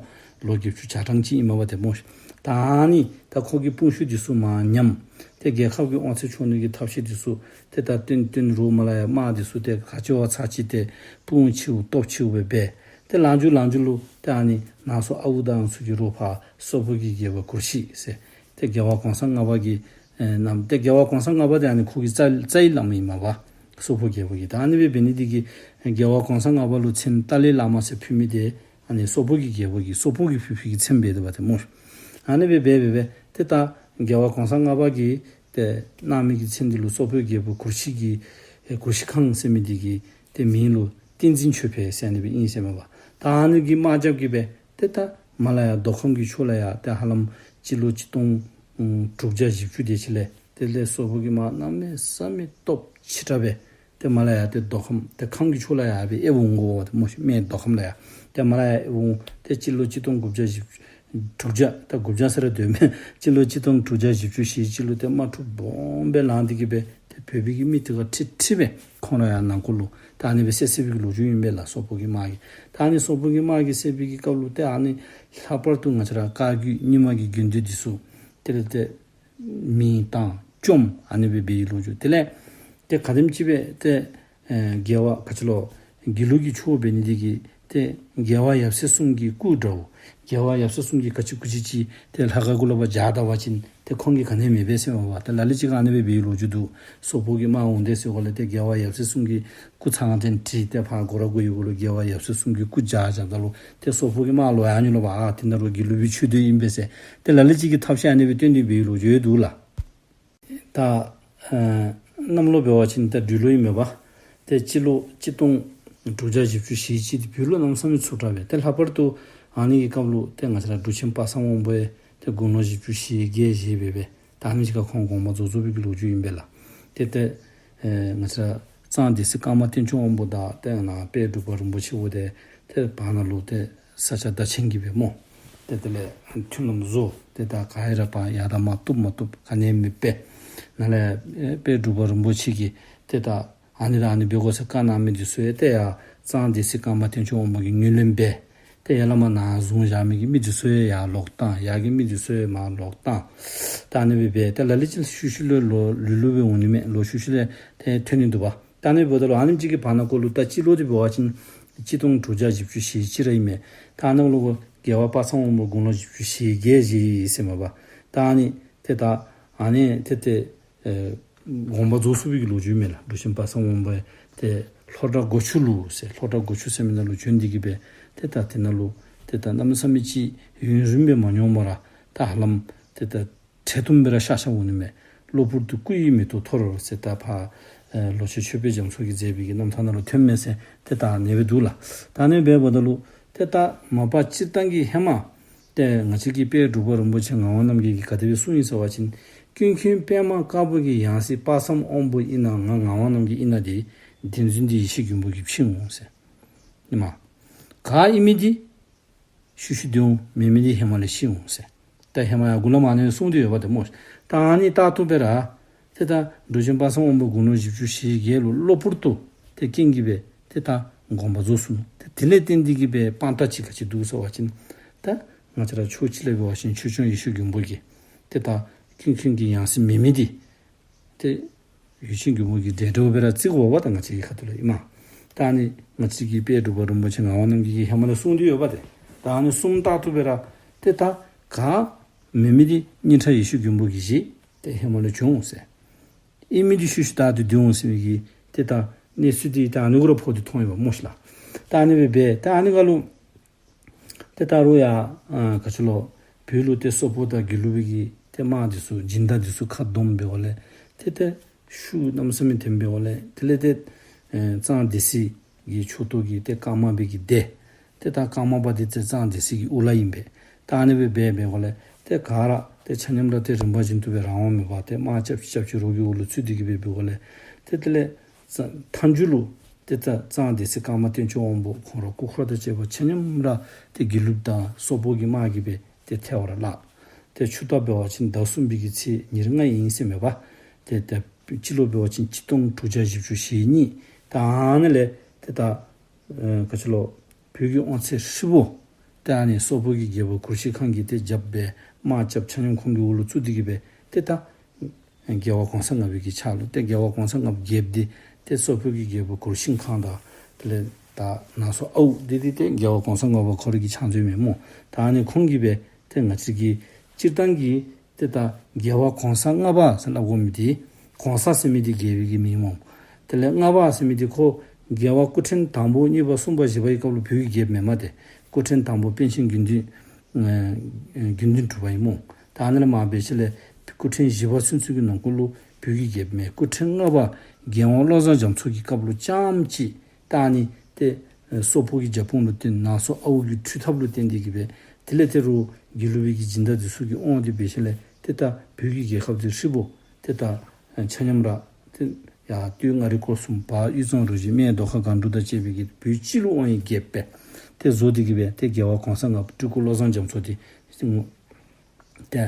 ལོ་བརྒྱད་ཅུ་གྱ་གྲངས་ཅིག་ཨིན་མས་པ་ཏེ་སྨོ། ད་ཨ་ནི་ད་ཁོ་གི་དཔུང་ཤུགས་འདི་ཚུ་མར་ཉམས། ཏེ་རྒྱལ་ཁབ་ཀྱི་དབང་ཚད་འཕྲོག་ནི་གི་ཐབས་ཤེས་འདི་ཚུ་ཏེ་ད་བཏོན་བཏོན། རོགས་མར་ལས་ཡར་དམག་འདི་ཚུ་ཏེ་ག་ཅི་བ་ཚར་ཅིག་ཏེ་དཔུང་ཆེཝ་སྟོབས་ཆེཝ་སྦེ་འབད། ཏེ་ལང་ཇུ་ལང་ཇུ་ལུ་ཏེ་ཨ་ནི་ནང་སོ་ཨའུ་དང་ཚུ་གིས་རོགས་ཕར་སོག་པོ་གི་རྒྱལ་པོ་གུ་ཤྲི་ཟེར་ཏེ་རྒྱལ་བ་གོང་ས་ལྔ་པ་གི་ཨེ་རྣམ་ཏེ་རྒྱལ་བ་གོང་ས་ལྔ་པ་འདི་ཨ་ནི་ཁོ་གི་རྩ་རྩ་བའི་བླ་མ་ཨིན་མས་པ། སོག་པོ་རྒྱལ་པོ་གི། ད་ཨ་ནི་སྦེ་འབད་ནི་འདི་གིས་རྒྱལ་བ་གོང་ས་ལྔ་པ་ལུ་མཚན་ཏཱ་ལའི་བླ་མ་ཟེར་ཕུལ་མི་འདི་ཨ་ནི་སོག་པོ་གི་རྒྱལ་པོ་གིས་སོག་པོ་གིས་ཕུལ་ཕུལ་གྱི་མཚན་འབད་དོ་བ་ཏེ་སྨོ། ཨ་ནི་སྦེ་འབད་འབད་འབད་ཏེ་ད་རྒྱལ་བ་གོང་ས་ལྔ་པ་གིས་ཏེ་གནང་མི་གི་མཚན་འདི་ལུ་སོག་པོའི་རྒྱལ་པོ་གུ་ཤྲི་གི་ཨེ་གུ་ཤྲི་ཁང་ཟེར་མི་འདི་གི་ཏེ་མིང་ལུ་བསྟན་འཛིན་ཆོས་འཕེལ་ཟེར་ཨ་ནི་སྦེ་ཨིན་ཟེར་མས་པ། ད་ཨ་ནི་གི་དམག་རྒྱབ་ཀྱིས་སྦེ་ཏེ་ད་མར་ལས་ཡར་མདོ་ཁམས་ཀྱི་ཕྱོགས་ལས་ཡར་ཏེ་ཧ་ལམ་སྤྱི་ལོ་གཅིག་སྟོང་དྲུག་བརྒྱ་བཞི་བཅུ་དེ་ཅིག་ལས་དེ་ལས་སོག་པོ་གི་དམག་གནམ་མེད་ས་མེད་སྟོབས་ཆེ་དྲགས་སྦེ་ཏེ་མར་ལས་ཡར་ཏེ་མདོ་ཁམས་ཏེ་ཁམས་ཀྱི་ཕྱོགས་ལས་ཡར་སྦེ་ཨེ་འོང་དགོ་པ་ཏེ་སྨོ་ཤེ། སྨད་མདོ་ཁམས་ལས་ཡར་ཏེ་མར་ལས་ཡར་ཨེ་འོང་། ཏེ་སྤྱི་ལོ་གཅིག་སྟོང་དགུ་བརྒྱ་བཞི་བཅུ་དྲུག་བརྒྱ་ད་དགུ་བརྒྱ་ཟེར་ར་སྡོད་མི་སྤྱི་ལོ་གཅིག་སྟོང་དྲུག་བརྒྱ་བཞི་བཅུ་ཞེ་གཅིག་ལུ་ཏེ་དམག་འཁྲུག་སྦོམ་སྦེ་ལང་སྟེ་གིས་སྦེ་ཏེ་བོད་པའི་གི་མི་ཏེ་ག་ཁྲི་ཁྲི་སྦེ་ཁོང་ར་ཡར་ནང་འཁོད་ལུ་ད་ཨ་ནི་སྦེ་བསད་བསད་པའི་གི་ལོ་རྒྱུས་ཨིན་པས་ལགས། སོག་པོ་གི་དམག་གིས། ད་ཨ་ནི་སོག་པོ་གི་དམག་གིས་བསད་པའི་གི་སྐབས་ལུ་ཏེ་ཨ་ནི་ལྷག་པར་དུ་ང་བཅས་ར་བཀའ་བརྒྱུད་རྙིང་མ་གི་དགེ་འདུན་འདི་ཚུ་དེ་ལས་ཏེ་མེ་བཏང་བཅོམ་ཨ་ནི་སྦེ་འབད་བའི་ལོ་རྒྱུས། དེ་ལས་ཏེ་ག་དེམ་ཅིག་སྦེ་ཏེ་ཨེ་རྒྱལ་བ་ག་ཅི་ལོ་དགེ་ལུགས་ཀྱི་ཕྱོགས་འབད་ནི་འདི་གིས་ ཏེ་རྒྱལ་བ་ཡབ་སྲས་གསུམ་གྱི་སྐུ་འདྲཝ། རྒྱལ་བ་ཡབ་སྲས་གསུམ་གྱི་ག་ཅི་སྐུ་ཅིག་ཅིག་ཏེ་ལྷ་ཁང་གུ་ལུ་ཕར་བཞག་ད་པ་ཅིན་ཏེ་ཁོང་གི་ག་ནི་མེད་པས་ཟེར་མས་པ། ཏེ་ལ་ལུ་ཅིག་གིས་ཨ་ནི་སྦེ་འབད་བའི་ལོ་རྒྱུས་འདུག། སོག་པོ་གི་དམག་འོང་དེས་ཟེར་གོ་ལས་ཏེ་རྒྱལ་བ་ཡབ་སྲས་གསུམ་གྱི་སྐུ་ཚང་སྟེ་བྲིས་ཏེ་ཕར་སྒོ་ར་སྒོ་ཡི་གུ་ལུ་རྒྱལ་བ་ཡབ་སྲས་གསུམ་གྱི་སྐུ་བཞག་བཞགཔ་ད་ལུ་ཏེ་སོག་པོ་གི་དམག་ལོག་ཡར་འགྱོ་ལོ་པ། ཨ་དེ་ནང་ལུ་དགེ་ལུགས་པའི་ཆོས་སྡེ་ཨིན་པས་ཟེར་ཏེ་ལ་ལུ་ཅིག་གིས་ཐབས་ཤེས་ཨ་ནི་སྦེ་སྟོན་ཏེ་འབད་བའི་ལོ་རྒྱུས་འདུག་ལགས། ད་ཨ་གནམ་ལོ་འབད་བ་ཅིན་ད་སྦྲུལ་ལོ་ཨིན་མས་པ། ཏེ་སྤྱི་ལོ་གཅིག་སྟོང་དྲུག་བརྒྱ་བཞི་བཅུ་ཞེ་གཅིག་འདི་བོད་ལུ་གནམ་མེད་ས་མེད་ཚུབ་དྲགས་པས། ཏེ་ལྷག་པར་དུ་ཨ་ནི་གི་སྐབས་ལུ་ཏེ་ང་བཅས་ར་འབྲུག་ཆེན་དཔག་བསམ་དབང་པོ་ཡང་ཏེ་དགུང་ལོ་བཞི་བཅུ་ཞེ་བརྒྱད་བཞེས་པས་པས། ད་ཨ་ནི་ཅིག་ཁར་ཁོང་དགོངས་པ་རྫོགས་རྫོགས་པའི་གི་ལོ་རྒྱུས་ཨིན་པས་ལགས། ཏེ་ཏེ་ཨེ་ང་བཅས་ར་གཙང་སྡེ་སྲིད་ཀརྨ་བསྟན་སྐྱོང་དབང་པོ་དང་ཏེ་ནཱ་དཔལ་འབྲུག་པ་རིན་པོ་ཆེ་འབོ་ཏེ་ཏེ་བར་ན་ལུ་ཏེ་ས་སྐྱ་བདག་ཆེན་གྱིས་སྦེ་སྨོ། ཏེ་དེ་ལས་མཐུན་ལམ་བཟོ། ཏེ་ད་ག་ཡ་ར་པ་ཡ་ད་མ་བཏུབ་མ་བཏུབ་ག་ནི་མེད་པས། ནཱ་ལས་ཨེ་དཔལ་འབྲུག་པ་རིན་པོ་ཆེ་གིས་ཏེ་ད་ཨ་ནི་དང་ཨ་ནི་འབད་དགོ་ཟེར་བཀའ་གནང་མི་འདི་ཚུ་ཡང་ཏེ་ཡར་གཙང་སྡེ་སྲིད་ཀརྨ་བསྟན་སྐྱོང་དབང་པོ་གིས་ངོས་ལེན་འབད། ཏེ་ཡར་ལས་མར་ནཱ་བཟུང་བཞག་མི་གི་མི་འདི་ཚུ་ཡང་ཡར་ལོག་བཏང་། ཡར་གྱི་མི་འདི་ཚུ་ཡང་མར་ལོག་བཏང་། ད་ཨ་ནི་སྦེ་འབད་ཏེ་ལ་ལུ་ཅིག་ཤུལ་ཤུལ་ལས་ལོག་ལོག་ལོག་སྦེ་འོང་ནི་མས། ལོག་ཤུལ་ཤུལ་ལས་ཏེ་ཐོན་ནི་འདུག་པ། ད་ཨ་ནི་འབདཝ་ད་ལུ་ཨ་ནེམ་ཅིག་གི་བར་ན་ཀོ་ལུ་ད་སྤྱི་ལོ་འདི་འབད་བ་ཅིན་གཅིག་སྟོང་དྲུག་བརྒྱ་བཞི་བཅུ་ཞེ་གཅིག་ར་ཨིན་མས། ད་ཨ་ནཱ་ལུ་རྒྱལ་བ་དཔག་བསམ་དབང་པོ་དགུང་ལོ་བཞི་བཅུ་ཞེ་བརྒྱད་བཞེས་ཟེར་མས་པ། ད་ཨ་ནི་ཏེ་ད་ཨ་ནི་ཏེ་ཏེ་ཨེ་དགོངས་པ་རྫོགས་སོང་པའི་གི་ལོ་རྒྱུས་མས་ལགས། འབྲུག་ཆེན་དཔག་བསམ་དབང་པོ་ཡང་ཏེ་ལྷོ་བྲག་སྒོ་ཆུ་ལུ་ཟེར་ལྷོ་བྲག་སྒོ་ཆུ་ཟེར་མི་ནང་ལུ་བྱོན་ཏེ་གི་སྦེ་ཏེ་ད་དེ་ནང་ལུ་ཏེ་ད་གནམ་མེད་ས་མེད་ཅིག་ཡུན་རིངམོ་སྦེ་མ་འགྱོཝ་ར་ད་ཧ་ལམ་ཏེ་ད་འཕྲལ་ཐུམ་སྦེ་ར་གཤགས་གཤགསཔ་འོང་ནི་མས། གློ་བུར་དུ་སྐུ་ཡི་མེ་ཏོག་འཐོར་ཟེར་ད་ཕར་ཨེ་ལོ་ཆེན་ཆོས་དཔལ་རྒྱ་མཚོ་གིས་མཛད་པའི་གི་རྣམ་ཐར་ནང་ལུ་ཐོནམ་མས་ཟེར་ཏེ་ད་ཨ་ནི་སྦེ་འདུག་ལགས། ད་ཨ་ནི་སྦེ་འབདཝ་ད་ལུ་ཏེ་ད་མ་པ་སྤྱིར་བཏང་གི་ཧེ་མ་ཏེ་ང་བཅས་ཀྱི་དཔལ་འབྲུག་པ་རིན་པོ་ཆེ་ངག་དབང་རྣམ་རྒྱལ་གྱིས་ག་དེ་སྦེ་གསུངས་ཡི་ཟེར་བ་ཅིན། ཀུན་མཁྱེན་པདྨ་དཀར་པོ་གི་ཡང་སྲིད་དཔག་བསམ་དབང་པོ་ཨིན་ན་ང་ངག་དབང་རྣམ་རྒྱལ་ཨིན་ན་འདི་བདེན་རྫུན་འདི་ཡེ་ཤེས་མགོན་པོ་གིས་ཕྱེ་འོང་ཟེར། ཨིན་མས། ག་ཨིན་མི་འདི་ཤུལ་ཤུལ་སྡོད་འོང་། མེན་མི་འདི་ཧེ་མ་ལས་ཤི་འོང་ཟེར། ད་ཧེ་མ་ཡང་མགུ་ལས་མར་ཨ་ནི་གསུངས་ཏེ་ཡོདཔ་ཏེ་སྨོ། ད་ཨ་ནི་ལྟར་དུ་སྦེ་ར་ཏེ་ད་འབྲུག་ཆེན་དཔག་བསམ་དབང་པོ་དགུང་ལོ་བཞི་བཅུ་ཞེ་བརྒྱད་ལུ་གློ་བུར་དུ་ཏེ་རྐྱེན་གྱིས་སྦེ་ཏེ་ད་དགོངས་པ་རྫོགས་སོང་ནུག། ཏེ་དེ་ལས་བརྟེན་ཏེ་གི་སྦེ་དཔང་རྟགས་ཅིག་ག་ཅི་འདུག་ཟེར་བ་ཅིན་ད་ང་བཅས་ར་ཕྱོགས་གཅིག་ལས་འབད་བ་ཅིན་ཆོས་སྐྱོང་ཡེ་ཤེས་མགོན་པོ་གིས་ཏེ་ད་ཀུན་མཁྱེན་གྱི་ཡང་སྲིད་མེན་མི་འདི་ཏེ་ཡེ་ཤེས་མགོན་པོ་གིས་འདྲེན་འདྲཝ་སྦེ་ར་བརྩི་དགོཔ་ད་ང་བཅས་ཀྱི་ཁ་ཐུག་ལས་ཨིན་མས། ད་ཨ་ནི་ང་བཅས་ཀྱི་དཔལ་འབྲུག་པ་རིན་པོ་ཆེ་ངག་དབང་རྣམ་རྒྱལ་གྱིས་ཧེ་མ་ལས་གསུངས་ཏེ་ཡོདཔ་ཏེ། ད་ཨ་ནི་གསུངམ་ལྟར་དུ་སྦེ་ར་ཏེ་ད་ག་མེན་མི་འདི་སྙིང་ཁྲག་ཡེ་ཤེས་མགོན་པོ་གིས་བཞེས་ཏེ་ཧེ་མ་ལས་བྱོན་འོང་ཟེར། ཨིན་མི་འདི་ཤུལ་ཤུལ་བདའ་སྟེ་སྡོད་འོང་ཟེར་མི་གི་ཏེ་ད་གནས་ཚུལ་འདི་ད་ཨ་ནི་གུ་ར་ཕོག་སྟེ་ཐོན་ཡོདཔ་སྨོ་ཤིག་ལགས། ད་ཨ་ནི་སྦེ་འབད་ད་ཨ་ནི་ཁར་ལུ་ཏེ་ད་རུང་ཡང་ཨ་ག་ཅི་ལོ་བོད་ལུ་ཏེ་སོག་པོ་དང་དགེ་ལུགས་པའི་གི་ཏེ་དམག་འདི་ཚུ་སྦྱིན་བདག་འདི་ཚུ་ཁ་བསྡོམས་འབད་བ་ལས་ཏེ་ཏེ་ཤུགས་གནམ་མེད་ས་མེད་ཐོན་འབད་བ་ལས་དེ་ལས་ཏེ་ཨེ་གཙང་སྡེ་སྲིད་ཀྱི་ཕྱོགས་གཏོགས་ཀྱི་ཏེ་ཀརྨ་པའི་གི་སྡེ་ཏེ་ད་ཀརྨ་པ་འདི་ཏེ་གཙང་སྡེ་སྲིད་ཀྱི་དབུ་བླ་ཨིན་པས། ད་ཨ་ནི་སྦེ་འབད་འབད་བ་ལས་ཏེ་ག་ར་ཏེ་ཆ་མཉམ་ར་ཏེ་རིམ་པ་བཞིན་དུ་སྦེ་རང་དབང་མེད་པར་ཏེ་དམག་རྐྱབ་རྐྱབ་ཅིག་རོགས་ཀྱི་འོག་ལུ་ཚུད་དེ་གི་སྦེ་འབད་བ་ལས་ཏེ་དེ་ལས་མཐའ་མཇུག་ལུ་ཏེ་ད་གཙང་སྡེ་སྲིད་ཀརྨ་བསྟན་སྐྱོང་དབང་པོ་ཁོང་ར་སྐུ་འཁོར་དང་བཅས་པ་ཆ་མཉམ་ར་ཏེ་དགེ་ལུགས་དང་སོག་པོ་གི་དམག་གིས་སྦེ་ཏེ་ཐལ་བར་བརླག། ཏེ་ཆུ་རྟ་འབད་བ་ཅིན་ཟླཝ་གསུམ་པའི་གི་ཚེས་ཉེར་ལྔ་ཨིན་ཟེར་མས་པ། ཏེ་ཏེ་སྤྱི་ལོ་འབད་བ་ཅིན་གཅིག་སྟོང་དྲུག་བརྒྱ་བཞི་བཅུ་ཞེ་གཉིས། ད་ཨ་ནི་ལས་ཏེ་ད་ཨེ་ག་ཅི་ལོ་བོད་ཀྱི་དབང་ཚད་ཧྲིལ་བུ་ཏེ་ཨ་ནི་སོག་པོ་གི་རྒྱལ་པོ་གུ་ཤྲི་ཁང་གིས་ཏེ་རྒྱབ་སྦེ་དམག་རྐྱབ་ཆ་མཉམ་ཁོང་གི་འོག་ལུ་བཙུགས་ཏེ་གི་སྦེ་ཏེ་ད་རྒྱལ་བ་གོང་ས་ལྔ་པའི་གི་ཕྱག་ལུ་ཏེ་རྒྱལ་བ་གོང་ས་ལྔ་པ་རྒྱལཔོ་འདི་ཏེ་སོག་པོ་གི་རྒྱལ་པོ་གུ་ཤྲི་ཁང་དང་དེ་ལས་ད་ནང་སོ་ཨའུ་འདི་འདི་ཏེ་རྒྱལ་བ་གོང་ས་ལྔ་པ་ཁོ་རའི་གི་ཕྱག་མཛོད་མས་སྨོ། ད་ཨ་ནི་ཁོང་གིས་སྦེ་ཏེ་ང་བཅས་ཀྱི་སྤྱིར་བཏང་གི་ཏེ་ད་རྒྱལ་བ་གོང་ས་ལྔ་པ་ཟེར་སླབ་དགོ་མི་འདི་གོང་ས་ཟེར་མི་འདི་རྒྱལ་པོའི་གི་མིང་སྨོ། དེ་ལས་ལྔ་པ་ཟེར་མི་འདི་ཁོ་རྒྱལ་བ་སྐུ་ཕྲེང་དང་པོ་གཉིས་པ་གསུམ་པ་བཞི་པ་གི་སྐབས་ལུ་བོད་ཀྱི་རྒྱལཔོ་མེན་མས་ཏེ། སྐུ་ཕྲེང་དང་པོ་པཎ་ཆེན་དགེ་འདུན་ཨེ་དགེ་འདུན་གྲུབ་པ་ཨིན་སྨོ། ད་ཨ་ནི་ལས་མར་འབད་ཞིནམ་ལས་སྐུ་ཕྲེང་བཞི་པ་ཚུན་ཚོད་ཀྱི་ནང་འཁོད་ལུ་བོད་ཀྱི་རྒྱལཔོ་མེད། སྐུ་ཕྲེང་ལྔ་པ་རྒྱལ་དབང་བློ་བཟང་རྒྱ་མཚོ་གི་སྐབས་ལུ་རྐྱངམ་ཅིག་ད་ཨ་ནི་ཏེ་ཨེ་སོག་པོ་གི་རྒྱབ་དཔུང་ལུ་བརྟེན་ནང་སོ་ཨའུ་གི་འཕྲུལ་ཐབས་ལུ་བརྟེན་ཏེ་གི་སྦེ་དེ་ལས་ཏེ་རུང་དགེ་ལུགས་པའི་གི་སྦྱིན་བདག་འདི་ཚུ་གིས་དབང་སྟེ་འབད་ཞིནམ་ལས་ཏེ་ད་བོད་ཀྱི་རྒྱལ་ཁབ་འདི་ཧྲིལ་བུ་ཏེ་ད་ཨེ་ཆ་མཉམ་ར་ཏེ་ཡར་སྟོད་མངའ་རིས་སྐོར་གསུམ་བར་དབུས་གཙང་རུ་བཞི་སྨད་མདོ་ཁམས་སྒང་དྲུག་དང་བཅས་པའི་གི་བོད་སྤྱི་ལུ་དབང་བའི་རྒྱལཔོ་སྦེ་ཏེ་བཟོ་སྟེ་གི་སྦེ་ཏེ་རྒྱལ་བ་གོང་ས་ལྔ་པ་སྤྲུལ་སྐུ་བློ་བཟང་རྒྱ་མཚོ་འདི་ཏེ་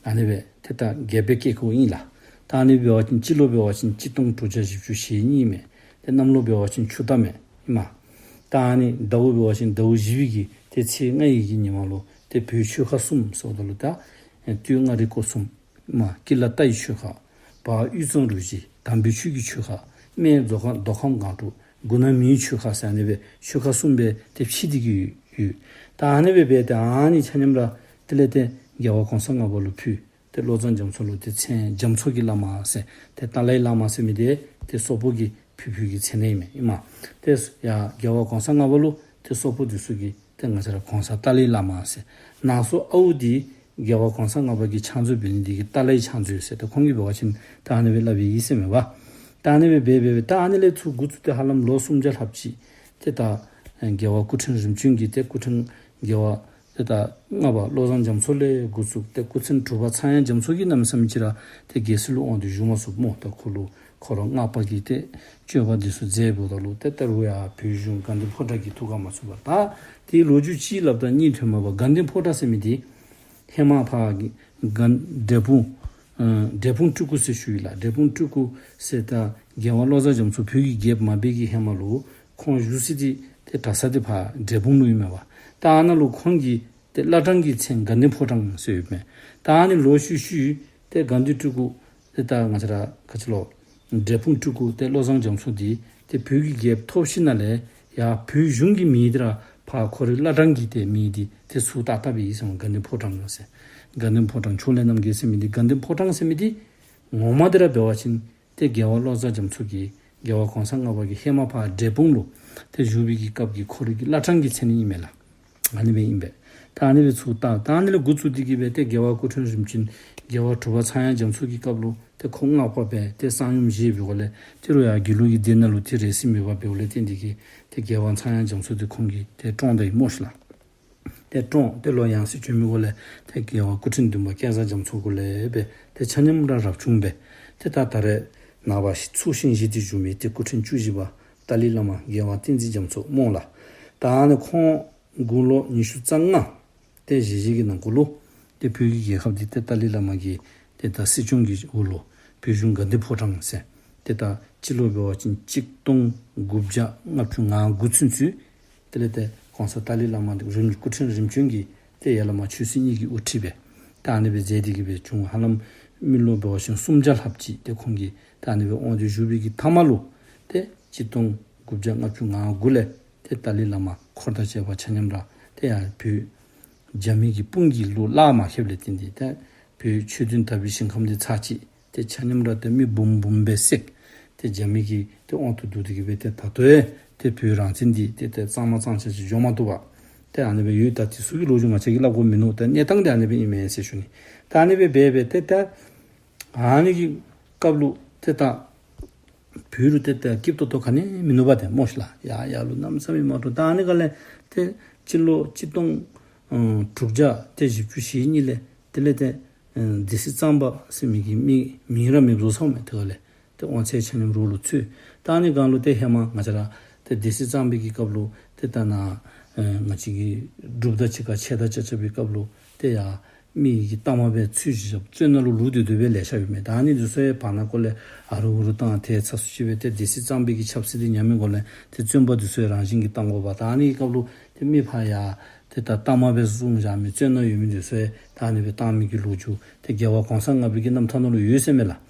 ཨ་ནི་སྦེ་ཏེ་ད་རྒྱལཔོ་སྦེ་བསྐོས་བསྐོསཔ་ཨིན་ལགས། ད་ཨ་ནི་འབད་བ་ཅིན་སྤྱི་ལོ་འབད་བ་ཅིན་གཅིག་སྟོང་དྲུག་བརྒྱ་བཞི་བཅུ་ཞེ་གཉིས་མས། ཏེ་གནམ་ལོ་འབད་བ་ཅིན་ཆུ་རྟ་མས་ཨིན་མས། ད་ཨ་ནི་ཟླཝ་འབད་བ་ཅིན་ཟླཝ་བཞི་པའི་གི་ཏེ་ཚེས་ལྔ་ཡི་གི་ཉི་མ་ལུ་ཏེ་བོད་ཆོལ་ཁ་གསུམ་ཟེརཝ་ད་ལུ་ད་ཨེ་སྟོད་མངའ་རིས་སྐོར་གསུམ་མ་ཀི་ལ་རྟ་ཡི་ཆོལ་ཁ། བར་དབུས་གཙང་རུ་བཞི་དམ་པའི་ཆོས་ཀྱི་ཆོལ་ཁ། སྨད་མདོ་ཁམས་མདོ་ཁམས་སྒང་དྲུག་ དགུ་ན་མིའི་ཆོལ་ཁ་ཟེར་ཨ་ནི་སྦེ་ཆོལ་ཁ་གསུམ་སྦེ་ཏེ་ཕྱེ་སྟེ་གི་ཡོད། ད་ཨ་ནི་སྦེ་འབད་དེ་ཨ་ནི་ཆ་མཉམ་ར་དེ་ལས་ཏེ་རྒྱལ་བ་གོང་ས་ལྔ་པ་ལུ་ཕུལ། ཏེ་བློ་བཟང་རྒྱ་མཚོ་ལུ་ཏེ་མཚན་རྒྱ་མཚོ་གི་བླ་མ་ཟེར་ཏེ་ཏཱ་ལའི་བླ་མ་ཟེར་མི་འདི་ཏེ་སོག་པོ་གི་ཕུལ་ཕུལ་གྱི་མཚན་གནས་ཨིན་མས། ཨིན་མས། ཏེ་ཡ་རྒྱལ་བ་གོང་ས་ལྔ་པ་ལུ་ཏེ་སོག་པོ་འདི་ཚུ་གིས་ཏེ་ང་བཅས་ར་གོང་ས་ཏཱ་ལའི་བླ་མ་ཟེར། ནང་སོ་ཨའུ་འདི་རྒྱལ་བ་གོང་ས་ལྔ་པ་གིས་ཕྱག་མཛོད་འབད་ནི་འདི་གིས་ཏཱ་ལའི་ཕྱག་མཛོད་ཟེར་ཏེ་ཁོང་གིས་འབད་བ་ཅིན་ད་ཨ་ནི་སྦེ་སླབ་ཨིན་ཟེར་མས་པ། ད་ཨ་ནི་སྦེ་འབད་འབད་འབད་ད་ཨ་ནི་ལས་ཚུར་འགོ་བཙུགས་ཏེ་ཧ་ལམ་ལོ་སུམ་བརྒྱ་ལྷགཔ་ཅིག་ཏེ་ད་རྒྱལ་བ་སྐུ་ཕྲེང་རིམ་བྱོན་གྱི་ཏེ་སྐུ་ཕྲེང་རྒྱལ་བ་ཏེ་ད་ལྔ་པ་བློ་བཟང་རྒྱ་མཚོ་ལས་འགོ་བཙུགས་ཏེ་སྐུ་ཕྲེང་དྲུག་པ་ཚངས་དབྱངས་རྒྱ་མཚོ་གིས་གནམ་མེད་ས་མེད་ཅིག་ར་ཏེ་རྒྱལ་སྲིད་ལུ་དབང་དུ་བཞུགས་མ་ཚུགས་སྨོ། ད་ཁོ་ལུ་ཁོ་ར་སྔགས་པ་གི་ཏེ་སྤྱོད་པ་འདི་ཚུ་མཛད་འབདཝ་ད་ལུ་ཏེ་ད་རུང་ཡང་བོད་གཞུང་དགའ་ལྡན་ཕོ་བྲང་གིས་ཐུགས་ཁར་མ་ཚུད་པར། ད་དེའི་ལོ་རྒྱུས་གཅིག་སླབ་ད་གཉིས་ཐོན་མས་པ། དགའ་ལྡན་ཕོ་བྲང་ཟེར་མི་འདི་ཧེ་མ་ཕར་གི་ག་འབྲས་སྤུངས་ཨ་འབྲས་སྤུངས་སྤྲུལ་སྐུ་ཟེར་ཞུ་ཡི་ལགས། འབྲས་སྤུངས་སྤྲུལ་སྐུ་ཟེར་ད་རྒྱལ་བ་བློ་བཟང་རྒྱ་མཚོ་བོད་ཀྱི་རྒྱལཔོ་མ་འབད་གི་ཧེ་མ་ལུ་ཁོང་བཞུགས་ས་འདི་ཏེ་གྲྭ་ས་འདི་ཕར་འབྲས་སྤུངས་ལུ་ཨིན་མས་པ། ད་ཨ་ནཱ་ལུ་ཁོང་གི་ཏེ་བླ་བྲང་གི་མཚན་དགའ་ལྡན་ཕོ་བྲང་ཟེར་ཡོདཔ་མས། ད་ཨ་ནི་ལོག་ཤུལ་ཤུལ་ཏེ་དགའ་ལྡན་སྤྲུལ་སྐུ་ཏེ་ད་ང་བཅས་ར་ག་ཅི་ལོ་འབྲས་སྤུངས་སྤྲུལ་སྐུ་ཏེ་བློ་བཟང་རྒྱ་མཚོ་འདི་ཏེ་བོད་ཀྱི་རྒྱལཔོ་ཐོབ་ཞིནམ་ལས་ཡར་བོད་གཞུང་གི་མིང་འདི་ར་ཕར་ཁོ་རའི་བླ་བྲང་གི་ཏེ་མིང་འདི་ཏེ་ཚུར་བཏགས་བཏགསཔ་ཨིན་ཟེར་མས། དགའ་ལྡན་ཕོ་བྲང་ཟེར། དགའ་ལྡན་ཕོ་བྲང་ཕྱོགས་ལས་རྣམ་རྒྱལ་ཟེར་མི་འདི་དགའ་ལྡན་ཕོ་བྲང་ཟེར་མི་འདི་ངོ་མ་འདི་ར་འབད་བ་ཅིན་ཏེ་རྒྱལ་བ་བློ་བཟང་རྒྱ་མཚོ་གིས་རྒྱལ་བ་གོང་ས་ལྔ་པ་གིས་ཧེ་མ་ཕར་འབྲས་སྤུངས་ལུ་ཏེ་བཞུགས་པའི་གི་སྐབས་ཀྱི་ཁོ་རའི་གི་བླ་བྲང་གི་མཚན་ཨིན་མས་ལགས། ཨ་ནི་སྦེ་ཨིན་པས། ད་ཨ་ནི་སྦེ་ཚུར་བཏགས། ད་ཨ་ནི་ལས་འགོ་བཙུགས་ཏེ་གི་སྦེ་ཏེ་རྒྱལ་བ་སྐུ་ཕྲེང་རིམ་བྱོན་རྒྱལ་བ་དྲུག་པ་ཚངས་དབྱངས་རྒྱ་མཚོ་གི་སྐབས་ལུ་ཏེ་ཁོ་སྔགས་པ་སྦེ་ཏེ་གསང་ཡུམ་བཞེས་པའི་སྒོ་ལས་ཏེ་རུང་ཡང་དགེ་ལུགས་ཀྱི་སྡེ་ནང་ལུ་ཏེ་རེ་སི་མེད་པར་འབདཝ་ལས་བརྟེན་ཏེ་གི་ཏེ་རྒྱལ་བ་ཚངས་དབྱངས་རྒྱ་མཚོ་འདི་ཁོང་གིས་ཏེ་བཀྲོངས་ད་ཡི་སྨོ་ཤི་ལགས། ཏེ་བཀྲོངས། ཏེ་ལོག་ཡང་སྲིད་བྱོན་མི་སྒོ་ལས་ཏེ་རྒྱལ་བ་སྐུ་ཕྲེང་བདུན་པ་སྐལ་བཟང་རྒྱ་མཚོ་སྐུ་ལས་སྦེ་ཏེ་ཆ་མཉམ་ར་རབ་བྱུང་སྦེ་ཏེ་ད་ད་རེས་ནངས་པ་ཚུགས་ཤིང་བཞེས་ཏེ་བཞུགས་མི་ཏེ་སྐུ་ཕྲེང་བཅུ་བཞི་པ་ཏཱ་ལའི་བླ་མ་རྒྱལ་བ་བསྟན་འཛིན་རྒྱ་མཚོ་སྨོ་ལགས། ད་ཨ་ནི་ཁོང་དགུང་ལོ་ཉི་ཤུ་རྩ་ལྔ་ཏེ་བཞེས་བཞེས་ཀྱི་ནང་འཁོད་ལུ་ཏེ་བོད་ཀྱི་རྒྱལ་ཁབ་འདི་ཏེ་ཏཱ་ལའི་བླ་མ་གིས་ཏེ་ད་སྲིད་སྐྱོང་གི་འོག་ལུ་བོད་གཞུང་དགའ་ལྡན་ཕོ་བྲང་ཟེར་ཏེ་ད་སྤྱི་ལོ་འབད་བ་ཅིན་གཅིག་སྟོང་དགུ་བརྒྱ་ལྔ་བཅུ་ང་དགུ་ཚུན་ཚོད་དེ་ལས་ཏེ་གོང་ས་ཏཱ་ལའི་བླ་མ་འདི་རིམ་སྐུ་ཕྲེང་རིམ་བྱོན་གྱིས་ཏེ་ཡར་ལས་མར་ཆོས་སྲིད་གཉིས་ཀྱི་དབུ་ཁྲིད་སྦེ་ཏེ་ཨ་ནི་སྦེ་མཛད་དེ་གི་སྦེ་བྱུང་། ཧ་ལམ་མི་ལོ་འབད་བ་ཅིན་སུམ་བརྒྱ་ལྷགཔ་ཅིག་ཏེ་ཁོང་གིས་ཏེ་ཨ་ནི་སྦེ་དབང་དུ་བཞུགས་པའི་གི་མཐའ་མ་ལུ་ཏེ་གཅིག་སྟོང་དགུ་བརྒྱ་ལྔ་བཅུ་ང་དགུ་ལས་ཏེ་ཏཱ་ལའི་བླ་མ་འཁོར་དང་བཅས་པ་ཆ་མཉམ་ར་ཏེ་ཡར་བོད་རྒྱ་མི་གི་དཔུང་གིས་ལུ་གླགས་མ་ཁེལ་ལས་བརྟེན་ཏེ་ཏེ་བོད་ཆོས་མཐུན་དར་བའི་ཞིང་ཁམས་འདི་ཚར་གཅིག་ཏེ་ཆ་མཉམ་ར་ཏེ་མི་འབུམ་འབུམ་སྦེ་བསད། ཏེ་རྒྱ་མི་གི་ཏེ་དབང་དུ་བསྡུ་སྟེ་གི་སྦེ་ཏེ་ད་ལྟོ་ཡང་ཏེ་བོད་རང་བཙན་འདི་ཏེ་ཏེ་གཙང་མ་གཙང་ཆ་ཅིག་འགྱོ་མ་བཏུབ་པར་ཏེ་ཨ་ནི་སྦེ་ཡོད། ད་དེ་ཚུ་གི་ལོ་རྒྱུས་ང་བཅས་ཀྱིས་སླབ་དགོཔ་མིན་ནུག། ཏེ་གནས་སྟངས་འདི་ཨ་ནི་སྦེ་ཨིན་མས་ཟེར་ཞུ་ནི། ད་ཨ་ནི་སྦེ་འབད་འབད་ཏེ་ད་ཨ་ནི་གི་སྐབས་ལུ་ཏེ་ད་བོད་ལུ་ཏེ་ད་སྐྱིད་ཏོག་ཏོ་ག་ནི་མིན་ནུག་པ་ཏེ་སྨོ་ཤི་ལགས། ཡར་ཡར་ལུ་གནམ་མེད་ས་མེད་མ་འདྲོག། ད་ཨ་ནི་ག་ལས་ཏེ་སྤྱི་ལོ་གཅིག་སྟོང་ཨ་དྲུག་བརྒྱ་ཏེ་བཞི་བཅུ་ཞེ་གཉིས་ལས་དེ་ལས་ཏེ་ཨ་སྡེ་སྲིད་གཙང་པ་ཟེར་མི་གི་མི་མིང་ར་མེདཔ་བཟོ་སོང་མས། དེ་ག་ལས་ཏེ་དབང་ཚད་ཆ་མཉམ་རོགས་ལུ་ཚུད། ད་ཨ་ནི་སྒང་ལུ་ཏེ་ཧེ་མ་ང་བཅས་ར་ཏེ་སྡེ་སྲིད་གཙང་པའི་གི་སྐབས་ལུ་ཏེ་ད་ནཱ་ཨ་ང་བཅས་ཀྱི་འབྲུགཔ་དང་གཅིག་ཁར་ཆད་དང་བཅད་བཅད་པའི་སྐབས་ལུ་ཏེ་ཡར་མི་གི་གཏའ་མ་སྦེ་ཚུར་བཞག་བཙོན་ནང་ལུ་ལུས་ཏེ་སྡོད་པའི་ལེ་ཤ་ཡོད་མས། ད་ཨ་ནི་འདི་ཚུ་ཡང་བར་ན་ཀོ་ལས་ཨ་རུ་ཨུ་རུ་བཏང་ཏེ་ཚ་སུ་ཅིག་སྦེ་ཏེ་སྡེ་སྲིད་གཙང་པའི་གི་ཆབ་སྲིད་འདི་ཉམས་མི་སྒོ་ལས་ཏེ་བཙོན་པ་འདི་ཚུ་ཡང་རང་བཞིན་གྱིས་བཏང་དགོ་པ། ད་ཨ་ནི་གི་སྐབས་ལུ་ཏེ་མི་ཕར་ཡར་ཏེ་ད་གཏའ་མ་སྦེ་བཟུང་བཞག་མི་བཙོན་ནང་ཡོད་མི་འདི་ཚུ་ཡང་ད་ཨ་ནི་སྦེ་བཏང་མི་གི་ལོ་རྒྱུས་ཏེ་རྒྱལ་བ་གོང་ས་ལྔ་པའི་གི་རྣམ་ཐར་ནང་ལུ་ཡོད་ཟེར་མས་ལགས།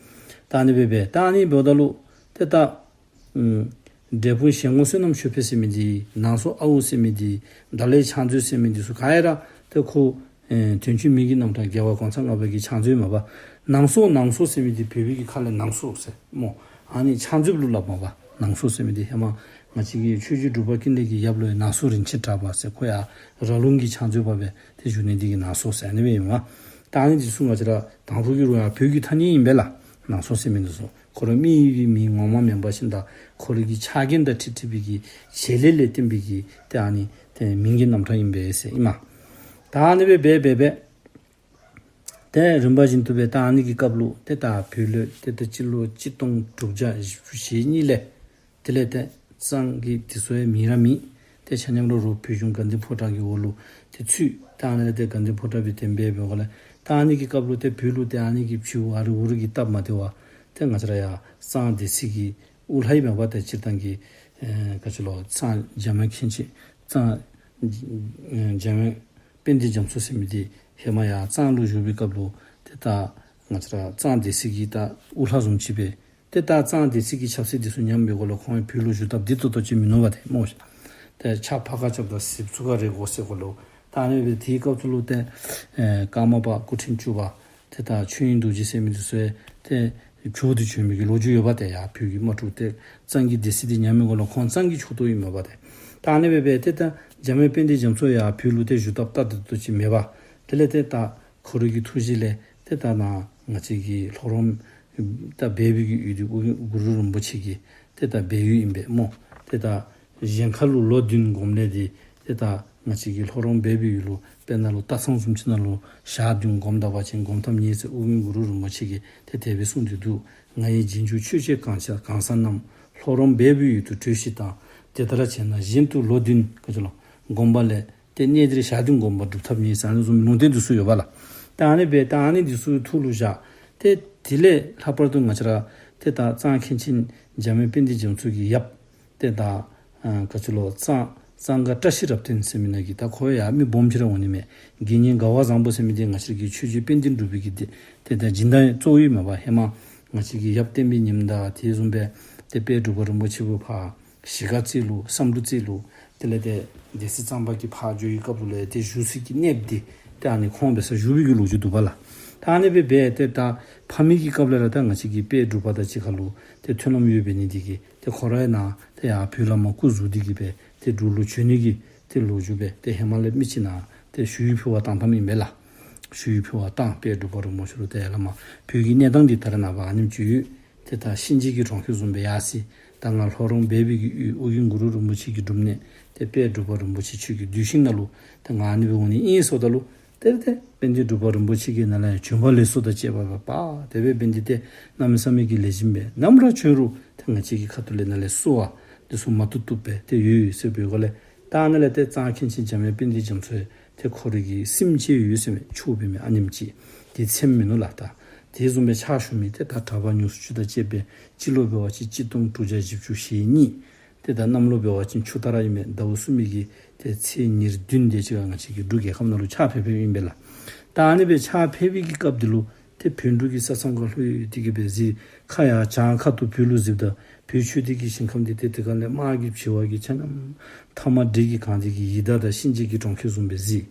ད་ཨ་ནི་སྦེ་སྦེ་ད་ཨ་ནི་འབདཝ་ད་ལུ་ཏེ་ད་ཨམ་འབྲས་སྤུངས་ཞལ་ངོ་བསོད་ནམས་ཆོས་འཕེལ་ཟེར་མི་འདི་ནང་སོ་ཨའུ་ཟེར་མི་འདི་ཏཱ་ལའི་ཕྱག་མཛོད་ཟེར་མི་འདི་ཚུ་ག་ཡ་ར་ཏེ་ཁོ་ཨེ་དོན་གཅོད་མི་གི་རྣམ་གྲངས་རྒྱལ་བ་གོང་ས་ལྔ་པ་གི་ཕྱག་མཛོད་མས་པ། ནང་སོ་ནང་སོ་ཟེར་མི་འདི་བོད་པའི་གི་ཁ་ལས་ནང་སོ་ཟེར་སྨོ། ཨ་ནི་ཕྱག་མཛོད་ལུ་སླབ་མས་པ། ནང་སོ་ཟེར་མི་འདི་ཧེ་མ་ང་བཅས་ཀྱི་ཆོས་རྗེ་འབྲུག་པ་ཀུན་ལེགས་ཀྱི་ཡབ་ལུ་ཡང་ནང་སོ་རིན་ཆེན་གྲགས་པ་ཟེར་ཁོ་ཡང་ར་ལུང་གི་ཕྱག་མཛོད་པ་སྦེ་ཏེ་བཞུགས་ནི་འདི་གིས་ནང་སོ་ཟེར་ཨ་ནི་སྦེ་ཨིན་མས། ད་ཨ་ནི་འདི་ཚུ་ང་བཅས་ར་དང་ཕུ་གི་རུང་ཡང་བོད་ཀྱི་ཐ་སྙད་ཨིན་པས་ལགས། ནང་སོ་ཟེར་མི་འདི་ཚུ་ཁོ་ར་མི་གི་མིང་ངོ་མ་མེན་པ་ཅིན་ད་ཁོ་ར་གི་ཕྱག་འགན་དང་འཁྲིལ་འཁྲིལ་བའི་གི་བྱེད་ལས་ལས་བརྟེན་པའི་གི་ཏེ་ཨ་ནི་ཏེ་མིང་གི་རྣམ་གྲངས་ཨིན་པས་ཟེར་ཨིན་མས། ད་ཨ་ནི་སྦེ་འབད་འབད་འབད་ཏེ་རིམ་པ་བཞིན་དུ་སྦེ་ད་ཨ་ནི་གི་སྐབས་ལུ་ཏེ་ད་བོད་ལུ་ཏེ་ད་སྤྱི་ལོ་གཅིག་སྟོང་དྲུག་བརྒྱ་བཞི་བཅུ་ཞེ་གཉིས་ལས་དེ་ལས་ཏེ་གཙང་གི་འདི་ཚུ་ཡང་མིང་ར་མེད། ཏེ་ཆ་མཉམ་ར་རོགས་བོད་གཞུང་དགའ་ལྡན་ཕོ་བྲང་གི་འོག་ལུ་ཏེ་ཚུད། ད་ཨ་ནི་ལས་ཏེ་དགའ་ལྡན་ཕོ་བྲང་སྦེ་ཏེ་འབད་འབདཝ་ལས་ད་ཨ་ནི་གི་སྐབས་ལུ་ཏེ་བོད་ལུ་ཏེ་ཨ་ནི་གི་ཕྱིའུ་ཨ་རི་ཨུ་རུ་གིས་སྟབས་མ་བདེ་བར་ཏེ་ང་བཅས་ར་ཡར་གཙང་སྡེ་སྲིད་ཀྱི་དབུ་བླ་ཨིན་མས་པ། ཏེ་སྤྱིར་བཏང་གི་ཨེ་ག་ཅི་ལོ་གཙང་འཇམ་དབྱངས་མཁན་ཆེན་གཙང་ཨེ་འཇམ་དབྱངས་དཔལ་ལྡན་རྒྱ་མཚོ་ཟེར་མི་འདི་ཧེ་མ་ཡར་གཙང་ལུ་བཞུགས་པའི་སྐབས་ལུ་ཏེ་ད་ང་བཅས་ར་གཙང་སྡེ་སྲིད་ཀྱི་ད་དབུ་བླ་བཟུམ་ཅིག་སྦེ་ ཏེ་ད་གཙང་སྡེ་སྲིད་ཀྱི་ཆབ་སྲིད་འདི་ཚུ་ཉམས་པའི་སྒོ་ལས་ཁོང་བོད་ལུ་བཞུགས་ཐབས་འདི་ཏོག་ཏོ་ཅིག་མིན་ནུག་པ་ཏེ་སྨོ་ཤ། ཏེ་ཕྱག་ཕར་ཁ་རྐྱབ་ད་གཟིགས་ཚུར་ཁ་རེག་དགོ་ཟེར་གོ་ལོ། ད་ཨ་ནི་སྦེ་དེའི་སྐབས་སུ་ལུ་ཏེ་ཨེ་ཀརྨ་པ་སྐུ་ཕྲེང་བཅུ་པ་ཏེ་ད་ཆོས་དབྱིངས་རྡོ་རྗེ་ཟེར་མི་འདི་ཚུ་ཡང་ཏེ་བྱོག་སྟེ་བྱོན་མི་གི་ལོ་རྒྱུས་ཡོདཔ་ཏེ། ཡར་བོད་ཀྱི་དམག་འཁྲུག་ཏེ་གཙང་གི་སྡེ་སྲིད་འདི་ཉམས་མི་སྒོ་ལས་ཁོང་གཙང་གི་ཕྱོགས་གཏོགས་ཨིན་མས་པ་ཏེ། ད་ཨ་ནི་སྦེ་འབད་ཏེ་ད་འཇམ་དབྱངས་དཔལ་ལྡན་རྒྱ་མཚོ་ཡར་བོད་ལུ་ཏེ་བཞུགས་ཐབས་ད་ཏོག་ཏོ་ཅིག་མེད་པ། དེ་ལས་ཏེ་ད་ཁོ་རའི་གི་ཐུགས་བཞེད་ལས་ཏེ་ད་ནཱ་ང་བཅས་ཀྱི་ལྷོ་རོང་ད་སྦས་པའི་གི་ཡུལ་འདི་ཨོ་རྒྱན་གུ་རུ་རིན་པོ་ཆེ་གི་ཏེ་ད་སྦས་ཡུལ་ཨིན་པས་སྨོ། ཏེ་ད་གཞན་ཁ་ལུ་ལོ་བདུན་སྒོམ་ལས་འདི་ཏེ་ད་ང་བཅས་ཀྱི་ལྷོ་རོང་སྦས་པའི་ཡུལ་ལུ་དཔེར་ན་ལུ་སྟག་ཚང་བཟུམ་ཅིག་ནང་ལུ་ཞག་བདུན་སྒོམ་ད་པ་ཅིན་སྒོམ་ཐབས་རྙེད་ཟེར་ཨོ་རྒྱན་གུ་རུ་རིན་པོ་ཆེ་གིས་ཏེ་དེ་སྦེ་གསུངས་ཏེ་འདུག། ང་ཡི་རྗེས་འཇུག་ཆོས་བྱེད་གང་ས་གང་ས་རྣམས། ལྷོ་རོང་སྦས་པའི་ཡུལ་དུ་བྲོས་ཤིག་དང་། དེ་ལྟར་བྱས་ན་གཞན་དུ་ལོ་བདུན་ག་ཅི་ལོ་སྒོམ་པ་ལས་ཏེ་གནས་འདིར་ཞག་བདུན་སྒོམ་པ་སྒྲུབ་ཐབས་རྙེད་ཟེར་ཨ་ནི་བཟུམ་ལུང་བསྟན་འདི་ཚུ་ཡོདཔ་ལགས། ད་ཨ་ནི་སྦེ་ད་ཨ་ནི་འདི་ཚུ་ཐུགས་ལུ་བཞག་སྟེ་དེ་ལས་ལྷག་པར་དུ་ང་བཅས་ར་ཏེ་ད་གཙང་མཁན་ཆེན་འཇམ་དབྱངས་དཔལ་ལྡན་རྒྱ་མཚོ་གི་ཡབ་ཏེ་ད་ཨ་ག་ཅི་ལོ་གཙང་གཙང་དགའ་བཀྲ་ཤིས་རབ་བརྟན་ཟེར་མི་ནང་གི་ད་ཁོ་ཡང་མི་སྦོམ་ཅིག་ར་འོང་ནི་མས། དགེ་བསྙེན་དགའ་བ་བཟང་པོ་ཟེར་མི་འདི་ང་བཅས་ཀྱི་ཆོས་རྗེ་དཔལ་ལྡན་འབྲུག་པའི་གི་ཏེ་ཏེ་ད་སྦྱིན་བདག་གཙོ་བོ་ཨིན་མས་པ། ཧེ་མ་ང་བཅས་ཀྱི་ཡབ་བསྟན་པའི་ཉི་མ་དང་དེ་བཟུམ་སྦེ་ཏེ་དཔལ་འབྲུག་པ་རིན་པོ་ཆེ་བོད་ཕར་གཞིས་ཀ་རྩེ་ལུ་བསམ་གྲུབ་རྩེ་ལུ་དེ་ལས་ཏེ་སྡེ་སྲིད་གཙང་པ་གིས་ཕར་འགྱོ་བའི་སྐབས་ལུ་ལས་ཏེ་བཞུགས་སའི་གི་གནས་འདི་ཏེ་ཨ་ནི་ཁོང་འབད་སར་བཞུགས་པའི་གི་ལོ་རྒྱུས་འདུག་པ་ལགས། ད་ཨ་ནི་སྦེ་འབད་ཏེ་ད་ཕ་མེས་ཀྱི་སྐབས་ལས་ར་ད་ང་བཅས་ཀྱི་དཔལ་འབྲུག་པ་དང་གཅིག་ཁར་ལུ་ཏེ་མཐུན་ལམ་ཡོདཔ་འབད་ནི་འདི་གིས་ཏེ་ཁོ་ར་ཡང་ནཱ་ཏེ་ཡར་བོད་ལས་མར་སྐུ་ཟུར་འདི་གིས་སྦེ་ཏེ་འབྲུག་ལུ་བྱོན་ནི་གི་ཏེ་ལོ་རྒྱུས་སྦེ་ཏེ་ཧེ་མ་ལས་མི་ཅིག་ནཱ་ཏེ་ཞུ་ཡིག་ཕུལ་བར་བཏང་བཏངམ་ཨིན་པས་ལགས། ཞུ་ཡིག་ཕུལ་བར་བཏང་དཔལ་འབྲུག་པ་རིན་པོ་ཆེ་ལུ། ཏེ་ཡར་ལས་མར་བོད་ཀྱི་གནས་སྟངས་འདི་ད་རེས་ནངས་པ་ཨ་ནེམ་ཅིག་ཡོད། ཏེ་ད་གཤིན་རྗེ་གི་གྲོང་ཁྱེར་བཟུམ་སྦེ་ཡར་སོ་ཡི། ད་ང་ལྷོ་རོང་སྦས་པའི་གི་ཡུལ་ཨོ་རྒྱན་གུ་རུ་རིན་པོ་ཆེ་གི་སྒྲུབ་གནས་ཏེ་དཔལ་འབྲུག་པ་རིན་པོ་ཆེ་ཁྱོད་ཀྱི་གདུལ་ཞིང་ནང་ལུ་ཏེ་ང་ཨ་ནི་སྦེ་འོང་ནི་ཨིན་ཟེརཝ་ད་ལུ་ཏེ་ཏེ་དཔལ་ལྡན་འབྲུག་པ་རིན་པོ་ཆེ་གིས་ནཱ་ལས་ཡར་བྱོན་པ་ལེགས་སོ་དང་བཅས་པ་སྦེ་པ་དེ་སྦེ་འབད་ནི་འདི་ཏེ་གནམ་མེད་ས་མེད་ཀྱི་ལེགས་ཤོམ་སྦེ་ནམ་ར་བྱོན་རུང་ཏེ་ང་བཅས་ཀྱི་ཁ་ཐུག་ལས་ནཱ་ལས་བསུ་བ་འདི་ཚུ་མ་བཏུབ་བཏུབ་སྦེ་ཏེ་ཡོད་ཡོད་ཟེར་བའི་སྒོ་ལས། ད་ཨ་ནཱ་ལས་ཏེ་གཙང་མཁན་ཆེན་འཇམ་དབྱངས་དཔལ་ལྡན་རྒྱ་མཚོ་ཡང་ཏེ་ཁོ་རའི་གི་སེམས་ཅན་ཡོད་ཟེར་མི་ཆོས་འབད་མི་ཨ་ནེམ་ཅིག་ཏེ་ཚེམ་མིན་ནུག་ལགས། ད་དེ་བཟུམ་སྦེ་ཕྱག་ཞུ་མི་ཏེ་ད་གྲྭ་པ་ཉུང་སུ་ཅིག་དང་བཅས་སྦེ་སྤྱི་ལོ་འབད་བ་ཅིན་གཅིག་སྟོང་དྲུག་བརྒྱ་བཞི་བཅུ་ཞེ་གཉིས། ཏེ་ད་གནམ་ལོ་འབད་བ་ཅིན་ཆུ་རྟ་ར་ཨིན་མས། ཟླཝ་གསུམ་པའི་གི་ཏེ་ཚེས་ཉེར་བདུན་དེ་ཅིག་ཁར་ང་བཅས་ཀྱི་འབྲུག་རྒྱལ་ཁབ་ནང་ལུ་ཕྱག་ཕེབས་ཕེབསཔ་ཨིན་པས་ལགས། ད་ཨ་ནི་སྦེ་ཕྱག་ཕེབས་པའི་གི་སྐབས་འདི་ལུ་ཏེ་བོད་འབྲུག་གི་ས་མཚམས་ཁར་ལྷོད་དེ་གིས་སྦེ་གཟིགས། ཁ་ཡར་བྱང་ཁ་ཐུག་བོད་ལུ་གཟིགསཔ་ད་བོད་ཆོས་སྡེ་གི་ཞིང་ཁམས་འདི་ཏེ་དེ་ཁ་ལས་དམག་གི་བྱེ་བ་གིས་ཆ་མཉམ་མཐའ་དམག་འདྲེ་གིས་གང་སྟེ་གིས་ཡི་དྭགས་དང་གཤིན་རྗེ་གི་གྲོང་ཁྱེར་བཟུམ་སྦེ་གཟིགས།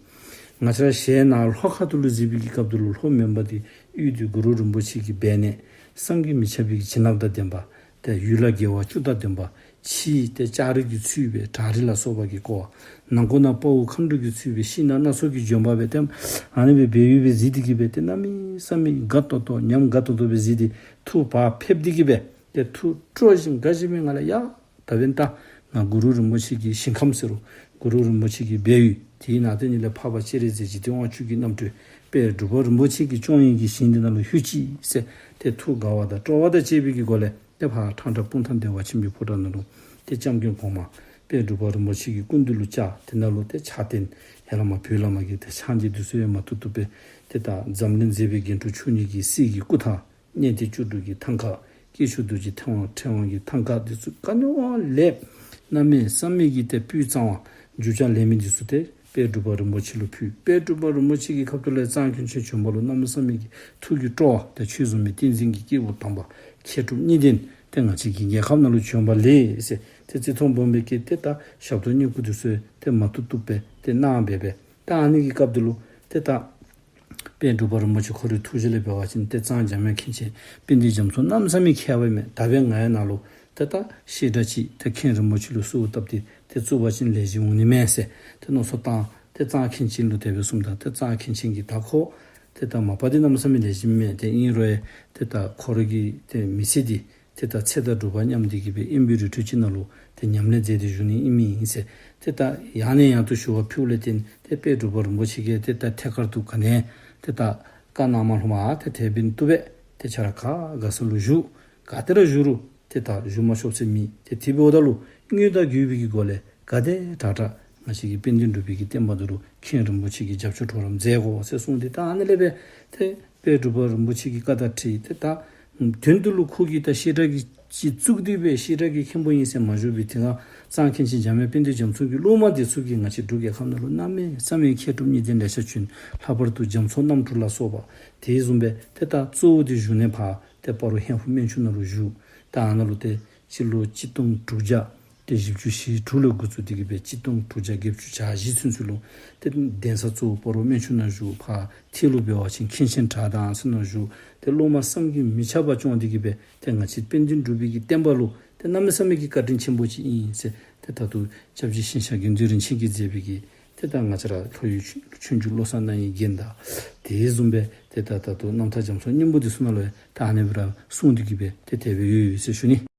ང་བཅས་ར་ཞལ་ནཱ་ལྷོ་ཁ་ཐུག་ལུ་གཟིགས་པའི་གི་སྐབས་འདི་ལུ་ལྷོ་མོན་པ་འདི་དབུས་འདི་གུ་རུ་རིན་པོ་ཆེ་གི་སྦས་གནས་བསམ་གྱིས་མི་ཁྱབ་པའི་གི་བྱིན་རླབས་དང་ལྡན་པ། ཏེ་ཡུལ་ལ་དགེ་བ་བཅུ་དང་ལྡན་པ། ཕྱི་ཏེ་ལྕགས་རི་གིས་ཚུད་པའི་བྲག་རི་ལ་སོགས་པ་གིས་བསྐོར་བ། ནང་ཁོག་ན་དཔའ་བོ་ཁམས་འབྲུག་གིས་ཚུད་པའི་ཤིང་ནགས་སྣ་ཚོགས་ཀྱིས་བྱོན་པ་སྦེ་ཏེ་ཨ་ནི་སྦེ་སྦས་ཡུལ་སྦེ་གཟིགས་ཏེ་གིས་སྦེ་ཏེ་གནམ་མེད་ས་མེད་དགའ་ཏོག་ཏོ་ཉམས་དགའ་ཏོག་ཏོ་སྦེ་གཟིགས་ཏེ་ཐུགས་བག་ཕེབས་ཏེ་གིས་སྦེ་ཏེ་ཐུགས་སྤྲོ་ཞིང་དགའ་བཞིན་པའི་ངང་ལས་ཡ་ད་འབདན་ད་ང་གུ་རུ་རིན་པོ་ཆེ་གི་ཞིང་ཁམས་ཟེར་རུང་གུ་རུ་རིན་པོ་ཆེ་གི་སྦས་ཡུལ་དེའི་ནང་དེ་ཉིད་ལས་འཕགས་པ་སྤྱན་རས་གཟིགས་འཇིག་རྟེན་དབང་ཕྱུག་གི་རྣམ་སྤྲུལ་དཔལ་འབྲུག་པ་རིན་པོ་ཆེ་གི་སྐྱོང་བའི་གི་ཞིང་འདི་ནང་ལུ་ལྷོད་ཅི་ཟེར་ཏེ་ཐུགས་དགའ་བ་དང་སྤྲོ་བ་དང་བཅས་པའི་གི་སྒོ་ལས་ཏེ་ཕར་ཁྲང་ཁྲ་སྤུངས་ཐང་བདེ་བ་ཆེན་པོའི་ཕོ་བྲང་ནང་ལུ་ཏེ་སྐྱབས་མགོན་གོང་མ་དཔལ་འབྲུག་པ་རིན་པོ་ཆེ་གི་སྐུ་མདུན་ལུ་བཅར། དེ་ནང་ལུ་ཏེ་ཕྱག་རྟེན་ཡར་ལས་མར་བོད་ལས་མར་གྱི་ཏེ་ཕྱག་མཇལ་འདི་ཚུ་ཡང་མ་བཏུབ་བཏུབ་སྦེ་ཏེ་ད་འཛམ་གླིང་མཛེས་པའི་རྒྱན་དྲུག་མཆོག་གཉིས་ཀྱི་གསེར་གྱི་སྐུ་ཐང་། གནས་བརྟན་བཅུ་དྲུག་གི་ཐང་ཀ། སྐྱེས་མཆོག་རྡོ་རྗེ་ཕྲེང་བ་ཕྲེང་བ་གི་ཐང་ཀ་འདི་ཚུ་ག་ནི་བ་ལས་གནམ་མེད་ས་མེད་ཀྱི་ཏེ་སྤུས་གཙང་བ་རྒྱུ་ཆ་ལེན་མི་འདི་ཚུ་ཏེ་དཔལ་འབྲུག་པ་རིན་པོ་ཆེ་ལུ་ཕུལ། དཔལ་འབྲུག་པ་རིན་པོ་ཆེ་གི་ཁ་ཐུག་ལས་གཙང་མཁན་ཆེན་བྱོན་པ་ལུ་གནམ་མེད་ས་མེད་ཀྱི་ཐུགས་ཀྱི་སྤྲོ་བ། ཏེ་ཁྱོད་བཟུམ་མའི་བསྟན་འཛིན་གྱི་སྐྱེས་བུ་དམ་པ་མཁས་གྲུབ་གཉིས་ལྡན་ཏེ་ང་བཅས་ཀྱི་རྒྱལ་ཁབ་ནང་ལུ་བྱོན་པ་ལེགས་ཟེར་ཏེ་བརྩི་མཐོང་སྦོམ་སྦེ་བསྐྱེད། ཏེ་ད་ཞབས་ཏོག་བསྙེན་བཀུར་འདི་ཚུ་ཡང་ཏེ་མ་བཏུབ་བཏུབ་སྦེ་ཏེ་གནང་སྦེ་སྦེ་ད་ཨ་ནི་གི་སྐབས་འདི་ལུ་ཏེ་ད་དཔལ་འབྲུག་པ་རིན་པོ་ཆེ་ཁོ་རའི་ཐུགས་བཞེད་ལས་འབད་བ་ཅིན་ཏེ་གཙང་འཇམ་དབྱངས་མཁན་ཆེན་དཔལ་ལྡན་རྒྱ་མཚོ་གནམ་མེད་ས་མེད་མཁས་པ་ཨིན་མས། ད་འབདན་ང་ཡང་ནཱ་ལུ་ཏེ་ད་བཤད་གྲྭ་ཅིག་ཏེ་མཁན་རིན་པོ་ཆེ་ལུ་གསོལཝ་བཏབ་སྟེ་ཏེ་བཙུགས་པ་ཅིན་ལེགས་ཤོམ་འོང་ནི་མས་ཟེར་ཏེ་མནོ་བསམ་བཏང་། ཏེ་གཙང་མཁན་ཆེན་ལུ་དེ་སྦེ་གསུངམ་ད་ཏེ་གཙང་མཁན་ཆེན་གྱིས་ད་ཁོ་ཏེ་ད་མ་པ་འདི་གནམ་མེད་ས་མེད་ལེགས་ཤོམ་མས། ཏེ་ཨིན་རུང་ཡང་ཏེ་ད་ཁོ་ར་གི་ཏེ་མི་ཚེ་འདི་ཏེ་ད་ཚེ་དང་སྒྲུབ་པ་མཉམ་སྟེ་གིས་སྦེ་དབེན་པའི་རི་ཁྲོད་ཅིག་ནང་ལུ་ཏེ་ཉམས་ལེན་མཛད་དེ་བཞུགས་ནི་ཨིན་མི་ཨིན་ཟེར། ཏེ་ད་ཡང་ནས་ཡང་དུ་ཞུ་བ་ཕུལཝ་ལས་བརྟེན་ཏེ་དཔལ་འབྲུག་པ་རིན་པོ་ཆེ་གིས་ཏེ་ད་ཐད་ཀར་དུ་ག་ནི་ཡང་ཏེ་ད་བཀའ་གནང་མ་ལྷོད་པར་ཏེ་དེ་འབདན་བཏུབ་པས། ཏེ་ཁྱོད་ར་ག་དགའ་ས་ལུ་བཞུགས། ག་ཏེ་ར་བཞུགས་རུང་ཏེ་ད་བཞུགས་མ་ཆོགཔ་ཟེར་མེད། ཏེ་དེ་འབདཝ་ད་ལུ་དངོས་དང་བརྒྱུད་པའི་གི་སྒོ་ལས་ག་དེ་དྲག་དྲག་ང་བཅས་ཀྱི་དཔལ་ལྡན་འབྲུག་པའི་གི་བསྟན་པ་འདི་ལུ་མཁན་རིན་པོ་ཆེ་གི་རྒྱབ་སྐྱོར་གྲོགས་རམ་མཛད་དགོ་ཟེར་གསུངས་ཏེ། ད་ཨ་ནི་ལས་སྦེ་ཏེ་དཔལ་འབྲུག་པ་རིན་པོ་ཆེ་གི་བཀའ་དང་འཁྲིལ་ཏེ་ད་དོན་དུ་ལུ་ཁོ་གིས་ད་བཤད་གྲྭ་གི་ཅིག་བཙུགས་ཏེ་སྦེ་བཤད་གྲྭ་གི་མཁན་པོ་ཨིན་ཟེར་མ་བཞུགས་པའི་དེ་སྒང་གཙང་མཁན་ཆེན་འཇམ་དབྱངས་དཔལ་ལྡན་རྒྱ་མཚོ་གི་སློབ་མ་འདི་ཚུ་གིས་ང་བཅས་འབྲུག་རྒྱལ་ཁབ་ནང་ལུ་གནམ་མེད་ས་མེད་མཁས་གྲུབ་གཉིས་ལྡན་ལེ་ཤ་བྱོན། ལྷག་པར་དུ་རྒྱ་མཚོ་རྣམ་དྲུག་ལ་སོགས་པ་དེ་བཟུམ་སྦེ་ཏེ་ད་གཙོ་བོ་འདི་བཞུགས་གནས་ཕར་ཏེ་སྤ་རོ་ཧོན་ཕུ་སྨན་ཆུ་ནང་ལུ་བཞུགས། ད་ཨ་ནཱ་ལུ་ཏེ་སྤྱི་ལོ་གཅིག་སྟོང་དྲུག་བརྒྱ་ཏེ་བཞི་བཅུ་ཞེ་དྲུག་ལས་འགོ་བཙུགས་ཏེ་གི་སྦེ་གཅིག་སྟོང་དྲུག་བརྒྱ་བརྒྱད་ཅུ་གྱ་བཞི་ཚུན་ཚོད་ལུ་ཏེ་གདན་ས་གཙོ་བོ་སྤ་རོ་སྨན་ཆུ་ནང་བཞུགས། ཕར་ཐེད་ལུ་འབད་བ་ཅིན་མཁན་ཆེན་གྲགས་དང་ཚུ་ནང་བཞུགས། ཏེ་སློབ་མ་བསམ་གྱིས་མི་ཁྱབ་པ་བསྐྱངས་ཏེ་གི་སྦེ་ཏེ་ང་བཅས་དཔལ་ལྡན་འབྲུག་པའི་གི་བསྟན་པ་ལུ་ཏེ་གནམ་མེད་ས་མེད་ཀྱི་བཀའ་དྲིན་ཆེན་པོ་ཅིག་ཨིན་ཟེར། ཏེ་ད་ལྟོ་སྐྱབས་རྗེ་ཞིང་གཤེགས་དགེ་འདུན་རིན་ཆེན་གྱིས་མཛད་པའི་གི་ཏེ་ད་ང་བཅས་ར་ལྷོ་ཡུལ་ཆོས་ཆོས་འབྱུང་བློ་གསར་རྣ་བའི་རྒྱན་དང་དེ་བཟུམ་སྦེ་ཏེ་ད་ད་ལྟོ་རྣམ་ཐར་རྒྱ་མཚོ་སྙིང་པོ་འདི་ཚུ་ནང་ལུ་ཡང་ད་ཨ་ནི་སྦེ་ར་གསུངས་ཏེ་གི་སྦེ་ཏེ་དེ་སྦེ་ཡོད་ཡོད་ཟེར་ཞུ་ནི།